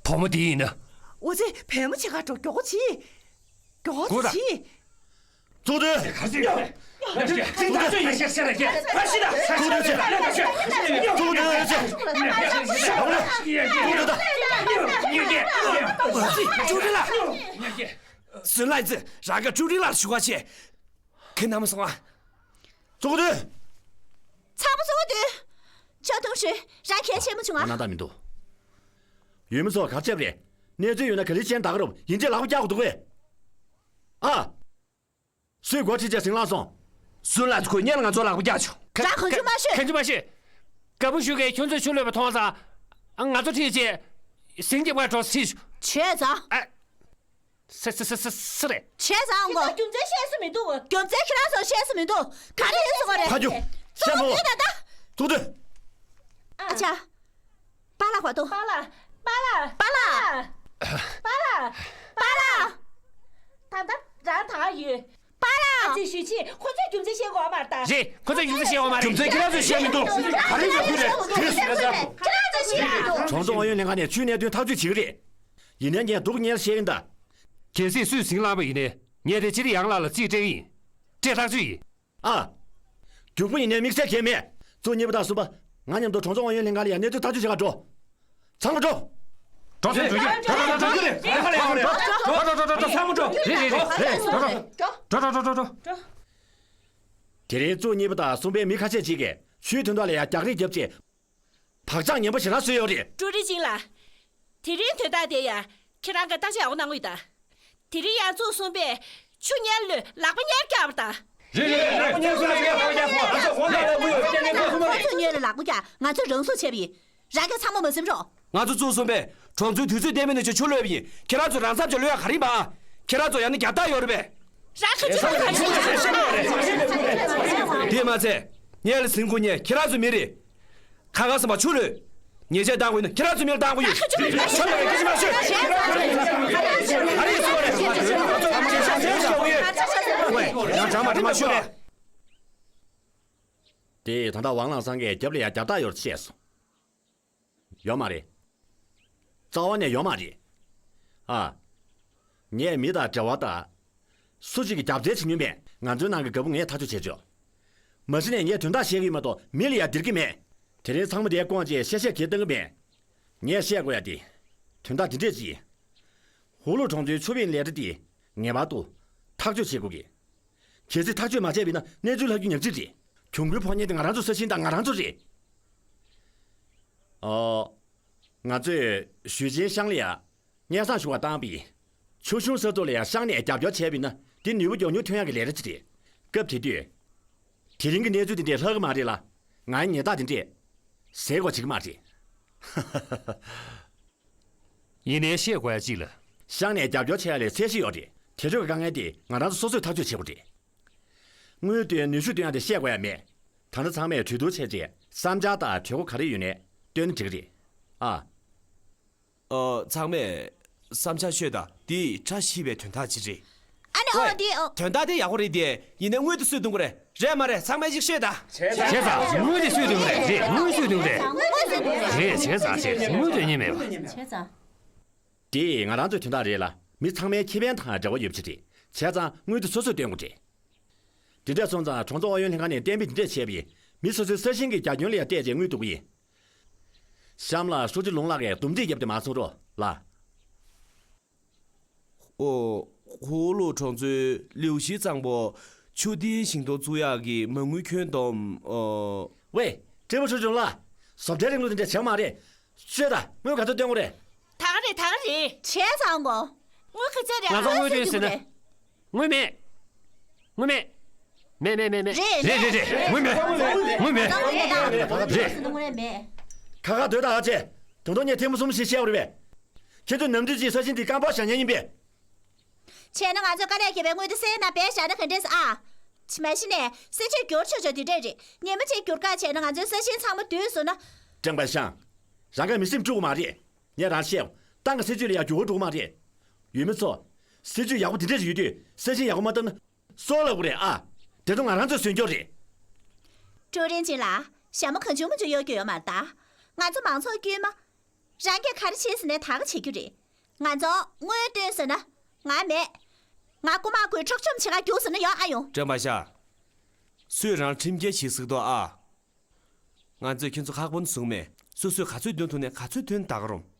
བུ་མོ་དེ་ཡིན་ན། འུ་ཚོས་བོད་མོ་བྱེད་ག་འགྲོ་མགྱོགས་པོ་བྱེད། མགྱོགས་པོ་བྱེད། ཚོགས་འདུ། ཚོགས་འདུ། ཚོགས་འདུ། ཅུ་ཀྲི་ལགས། སུན་ལའི་ཙི་རང་ག་ཅུ་ཀྲི་ལགས་ཞུ་བ་བྱེད། ཁྱེད་རྣམ་སོང་ཨ། ཚོགས་འདུ། ཚང་མ་ཚོགས་འདུ། ཅོ་ཐུང་ཧྲི་རང་གལ་ཆེན་པོ་བྱུང་ཨ། ང་ན་ད་མི་འདུག་ཡུལ་མི་ཚོ་གར་ཆབ་རེད། གནས་ཚུལ་ཡོད་ན་ག་ལེ་ཅན་ད་ག་རུབ་ཡིན་གཅིག་ལག་པ་རྒྱག་དགོས་འདུག་གས། ཨ། སུས་འགོ་ཁྲིད་བྱས་ཟིང་ལངས་སོང་། སུན་ལ་ཁོས་སྔོན་ལ་ང་ཚོ་ལག་པ་རྒྱག་བྱུང་། རང་གང་བྱུང་མ་ཤོད། གང་བྱུང་མ་ཤོད། དགའ་པོ་ཞུ་གས་ཁྱོད་ཚོས་ཆུ་ལོས་པ་མཐོང་ཙང་། ང་ཚོ་ཁྲིད་བྱས་ཟིང་རྒྱབ་ག་འགྲོ་སྲིད་ཞུ། བྱས་ཙང་། ཨ། སི་སི་སི་སི་སི་རེད། བྱས་ཙང་ངོ་། རྒྱུ་མཚན་བཤད་སུ་མི་འདུག་རྒྱུ་མཚན་ཁྱེད་རང་ཚོར་བཤད་སུ་མི་འདུག་ག་རེ་ཡིན་སོང་བ་རེད། ཕ་ཇོ། བཤད་མོ། ཚོགས་འདུ་ད་ལྟ། ཚོགས་འདུ། ཨ་ཅག་པཱ་ལགས་བར་དུ། པཱ་ལགས། པཱ་ལགས། པཱ་ལགས། པཱ་ལགས། པཱ་ལགས། ད་ལྟ་རང་ད་ཡོད། པཱ་ལགས། ཨ་ཙི་ཞུས་ཅི་ཁོ་ཚོས་རྒྱུ་མཚན་བཤད་དགོས་མ་རེད་ད། རེད། ཁོ་ཚོས་རྒྱུ་མཚན་བཤད་དགོས་མ་རེད། རྒྱུ་མཚན་ཁྱེད་རང་ཚོས་བཤད་མི་འདུག་ག་རེ་ཡོད་རྒྱུ་རེད། ཁྱེད་རང་ཚོས་བཤད་མི་འདུག་གྲོང་ཚོ་ཨུ་ཡོན་ལྷན་ཁང་ནས་ཆུའི་གནད་དོན་ཐག་གཅོད་བྱེད་ཀྱི་རེད། ཡིན་ནའི་ངས་སྡུག་བསྔལ་བཤད་ཡིན་ད། གལ་སྲིད་སུས་ཟིང་ལངས་པ་ཡིན་ནའི་ངས་དེ་སྤྱིར་ཡང་ལགས་ལ་རྩིས་སྤྲད་ཀྱི་ཡིན། སྤྲད་ཐག་ཆོད་ཡིན། ཨ། རྒྱུག་པ་ཡིན་ནའི་དམིགས་བསལ་གང་ཡང་མེད། གཙོ་གཉིས་པ་དང་གསུམ་པ། ང་མཉམ་དུ་གྲོང་ཚོ་ཨུ་ཡོན་ལྷན་ཁང་ལ་ཡང་གནས་ཚུལ་ཐག་གཅོད་བྱེད་ག་འགྲོ། ཚང་མ་འགྲོ། འགྲོ་ཚང་འགྲོ་རྒྱུ་རེད། འགྲོ་འགྲོ་འགྲོ་འགྲོ་འགྲོ་འགྲོ་འགྲོ་འགྲོ་འགྲོ་འགྲོ། ཚང་མ་འགྲོ། རེད་རེད་རེད་རེད། འགྲོ་འགྲོ་འགྲོ་འགྲོ་འགྲོ། དེ་རིང་གཙོ་གཉིས་པ་དང་གསུམ་པའི་མི་ཁ་ཤས་ཅིག་གིས་ཆུའི་དོན་དག་ལ་ཡང་རྒྱག་རེས་བརྒྱབ་རྗེས། བག་ཆགས་ངན་པ་ཞེ་དྲག་བཟོས་ཡོད་རེད། ཀྲུའུ་ཀྲི་ཅིན་ལགས། དེ་རིང་དོན་དག་དེ་ཡ་ཁྱེད་རང་གིས་བརྟག་དཔྱད་ཡག་པོ་གནང་གི་ཡོད་ད། དེ་རིང་ཡང་ཚུགས་གསུམ་པས་ཆུ་གཉེར་ལོས་ལག་པ་གཉེར་བརྒྱབ་པ་ད། རེད་རེད་རེད། ལག་པ་གཉེར་སོང་ལ་ཡ་ལག་པ་རྒྱག་སོང་། ང་ཚོ་ངོ་ལ་ལག་པ་ཡོད། ཁོ་ཚོས་གཉེར་ལ་ལག་པ་རྒྱག་ང་ཚོས་རང་སྲོག་བྱས་པ་ཡིན། རང་གིས་ཚང་མ་མ་ཟིན་རོགས། ང་ཚོ་ཚུགས་གསུམ་པས་གྲོང་ཚོའི་དུས་ཚོད་བསྟན་པའི་ནང་ཆུ་ཆུ་ལོས་པ་ཡིན། ཁྱེད་རང་ཚོ་རང་ཚབ་ཀྱིས་ལོས་ཡ་ག་རེ་ཡིན་པ། ཁྱེད་རང་ཚོ་ཡང་ན་རྒྱབ་རྟགས་ཡོད་རེད་པས། རང་གི་ཆུ་ལོས་ག་རེ་ཡིན། དེ་མ་ཚད་ངས་ལ་ཟིན་དགོས་ཉེ་ཁྱེད་རང་ཚོ་མི་རེད། ཁ་ཁ་སེམས་པ་ཆུ་ལོས། ཉེས་ཆད་བཏང་དགོས་ན་ཁྱེད་རང་ཚོ་མིར་བཏང་དགོས་ཡོད། ཆོག་མ་རེད། སྐད་ཆ་མ་ཤོད། ཨ་རེ་སུ་རེད། ང་ཚོ་ལ་མ་ཤོད་ཡོད། ཝེ། ཡང་དྲང་མ་དྲང་མ་ཤོད་རེད། དེ་ད་ལྟ་ཝང་ལང་སང་གིས་རྒྱབ་ལ་ཡ་རྒྱབ་རྟགས་ཡོད་བཤད་སོང་། ཡོད་མ་རེད། རྩ་བ་ནས་ཡོད་མ་རེད། ཨ། ངས་མི་དང་འབྲེལ་བ་དང་། སུ་གཅིག་གིས་རྒྱབ་རྩལ་བྱེད་མྱོང་མེད། ང་ཚོའི་ནང་གི་རྒད་པོ་ངས་ཐག་གཅོད་བྱས་ཆོག་མ་གཞི་ནས་ངས་དོན་དག་བཤད་ཀྱི་ཡོད་མ་གཏོགས་མི་ལ་ཡ་འདིར་གྱི་མེད། དེ་རིང་ཚང་མ་དེ་བསྐོང་བྱས་བཤད་བཤད་གྱིས་བཏང་གི་མེད། ངས་བཤད་དགོས་ཡ་དེ། དོན་དག་འདི་འདྲས་ཅིག་ཧུ་ལུ་གྲོང་ཚོའི་ཆུ་བེད་ལས་གྲྭ་དེ་ངེས་པར་དུ་ཐག་གཅོད་བྱེད་དགོས་ཀྱི། གལ་སྲིད་ཐག་གཅོད་མ་བྱས་པ་ཡིན་ན་གནས་ཚུལ་ལྷག་རྒྱུ་ཉག་གཅིག་རེད། གྱོང་གུན་ཕོག་མཁན་དེ་ང་རང་ཚོ་ས་ཞིང་དང་ང་རང་ཚོ་རེད། ཨོ། ང་ཚོས་ཞུས་ཅིན་ཤང་ལ་ཡ། སྙན་སེང་ཞུ་བར་བཏང་བ་ཡིན། ཆུ་གཞུང་ས་ཐོག་ལ་ཡ་ཤང་ནས་རྒྱབ་སྐྱོར་བྱས་པ་ཡིན་ན་དེ་ནུས་པ་མགྱོགས་མྱུར་ཐོན་ཡག་གི་ལས་རེད་ཅིག་རེད། སྐབས་དེ་དུས། དེ་རིང་གི་གནས་ཚུལ་དེ་འདྲས་ལྷག་གི་མ་རེད་ལ། ང་ཡི་ཉེས་རྟགས་དེ་འདྲས། ཟས་གོ་བྱེད་ཀྱི་མ་རེད། ཡིན་ནའི་བཤད་དགོས་ཡ་གཅིག་ལ། ཤང་ནས་རྒྱབ་སྐྱོར་བྱེད་ཡ་ལས་ཚད་གཞི་ཡོད་རེད། དེ་ཚོའི་དཀའ་ངལ་དེ་ང་རང་ཚོ་སོ་སོས་ཐག་གཅོད་བྱེད་དགོས་རེད། དངུལ་བཏོན་ནུས་ཤུགས་བཏོན་ཡ་དེ་བཤད་དགོས་ཡ་མེད། ད་ནི་ཚང་མས་གྲོས་བསྡུར་བྱས་རྗེས་བསམ་འཆར་དང་གྲོས་འགོ་ག་རེ་ཡོད་ནའི་བཏོན་ན་འགྲིག་གི་རེད། ཨ། ཨ། ཚང་མས་བསམ་འཆར་ཤོད་དང་། འདི་བཀྲ་ཤིས་པའི་དོན་དག་ཅིག་རེད། ཨ་ནི་ཨོ་ཝེ། འདི་ཨོ། དོན་དག་དེ་ཡག་པོ་རེད་དེ། ཡིན་ནའི་དངུལ་དེ་སུས་འདོན་དགོས་རེད། རེད་མ་རེད། ཚང་མས་ཅིག་ཤོད་དང་། བྱས་ཙང་དངུལ་དེ་སུས་འདོན་དགོས་རེད། རེད། དངུལ་སུས་འདོན་དགོས་རེད། རེད། བྱས་ཙང་བྱས་ཙང་དངུལ་འདོན་མཁན་མེད་པ། བྱས་ཙང་། དེ་ང་རང་ཚོའི་དོན་དག་རེད་ལ། མི་ཚང་མའི་ཁེ་ཕན་དང་འབྲེལ་བ་ཡོད་པ་ཅིག་རེད། བྱས་ཙང་དངུལ་དེ་སོ་སོས་འདོན་དགོས་རེད། དེ་འདྲ་སོང་ཙང་གྲོང་ཚོ་ཨུ་ཡོན་ལྷན་ཁང་ནས་གཏན་འབེབས་འདི་འདྲས་བྱས་པ་ཡིན། མི་སོ་སོའི་ས་ཞིང་གི་རྒྱ་ཁྱོན་ལ་ཡང་བལྟས་རྗེས་དངུལ་བསྡུ་གི་ཡིན། གཤམ་ལ་ཧྲུའུ་ཅི་ལུང་ལགས་ཀྱིས་འདུམ་འགྲིག་བརྒྱབ་སྟེ་མར་སོང་རོགས་ལ། ཨོ། ཧུའུ་ལུའུ་གྲོང་ཚོའི་ལིའུ་ཞི་གཙང་པོ་ཆུ་ཏིའི་ཞིང་སྟོང་བཙུགས་ཡག་གི་མ་དངུལ་ཁྱོན་བསྡོམས། ཨོ། ཝེ། ཀྲི་པུ་ཧྲུའུ་ཅུང་ལགས། བཟོ་གྲྭའི་རིང་ལུགས་འདི་འདྲ་བྱེད་མ་རེད། ཤོད་དང་། དངུལ་ག་ཚོད་བཏོན་དགོས་རེད། ད་ག་རེད། ད་ག་རེད། བྱས་ཙང་གོ། དངུལ་ག་ཚོད་རེད། ང་ཚོ་དངུལ་བཏོན་ཟེར་ན། དངུལ་མེད། དངུལ་མེད། མེད་མེད་མེད་མེད། རེད་རེད་རེད་རེད། དངུལ་མེད། དངུལ་མེད། རེད། དངུལ་མེད། ཁ་ཁ་སྡོད་དང་ཨ་ཅེ། དོན་དུ་ངས་ཐེངས་མ་གསུམ་ཞིག་བཤད་པ་རེད་པས། ཁྱེད་ཚོས་ནམ་དུས་ཀྱི་ས་ཞིང་འདི་རྐང་པར་བཞག་མཁན་ཡིན་པས། བྱས་ན་ང་ཚོས་དཀའ་ལས་བརྒྱབ་པའི་དངུལ་དེ་སའི་ནང་སྦས་བཞག་ན་ག་འདྲས་ཨ། ཕྱི་མ་གཞི་ནས་སྲིད་ཇུས་བསྒྱུར་ཆོག་ཆོག་དེ་འདྲས་རེད། ཉི་མ་གཅིག་བསྒྱུར་བཀག་བྱས་ན་ང་ཚོའི་ས་ཞིང་ཚང་མ་བསྡུས་སོང་ན། ཀྲང་པ་ཤང་། རང་གི་མི་སེམས་དཀྲུག་མ་རེད། ངས་རང་བཤད། ཏང་གི་སྲིད་ཇུས་ལ་ཡང་འགྱུར་བ་འགྲོ་གི་མ་རེད། ཡུལ་མི་ཚོ། སྲིད་ཇུས་ཡག་པོ་དེ་འདྲས་ཡོད་དུས་ས་ཞིང་ཡག་པོ་མ་བཏབ་ན། སྲོག་ལ་དགོས་རེད་ཨ། དེ་ཚོ་ང་རང་ཚོས་བཟོས་རྒྱུ་རེད། ཀྲུའུ་རིན་ཆེན་ལགས། ཞྭ་མོ་གང་བྱུང་མང་བྱུང་གཡོག་རྒྱུ་ཡོད་མ་རེད་ད། ང་ཚོ་མང་ཚོགས་དཀྱུས་མ། རང་གིས་ག་རེ་བྱེད་ཟེར་ནའི་ད་ག་བྱེད་རྒྱུ་རེད། ང་ཚོ་དངུལ་བཏོན་ཟེར་ན། ང་མེད། ང་རྐུ་མ་རྐུས་འཕྲོག་བཅོམ་བྱེད་ག་རྒྱུགས་ཟེར་ན་ཡོང་ཨ་ཡོང་། ཀྲང་པ་ཤང་། སུས་རང་ཁྲིམས་འགལ་བྱེད་ཟེར་འདུག་ཨ། ང་ཚོས་ཁྱོད་ཚོ་ཁག་པོ་ནས་བཟུང་མེད། སོ་སོས་ག་ཚོད་འདོན་ཐུབ་ནའི་ག་ཚོད་འདོན་ད་ག་རུང་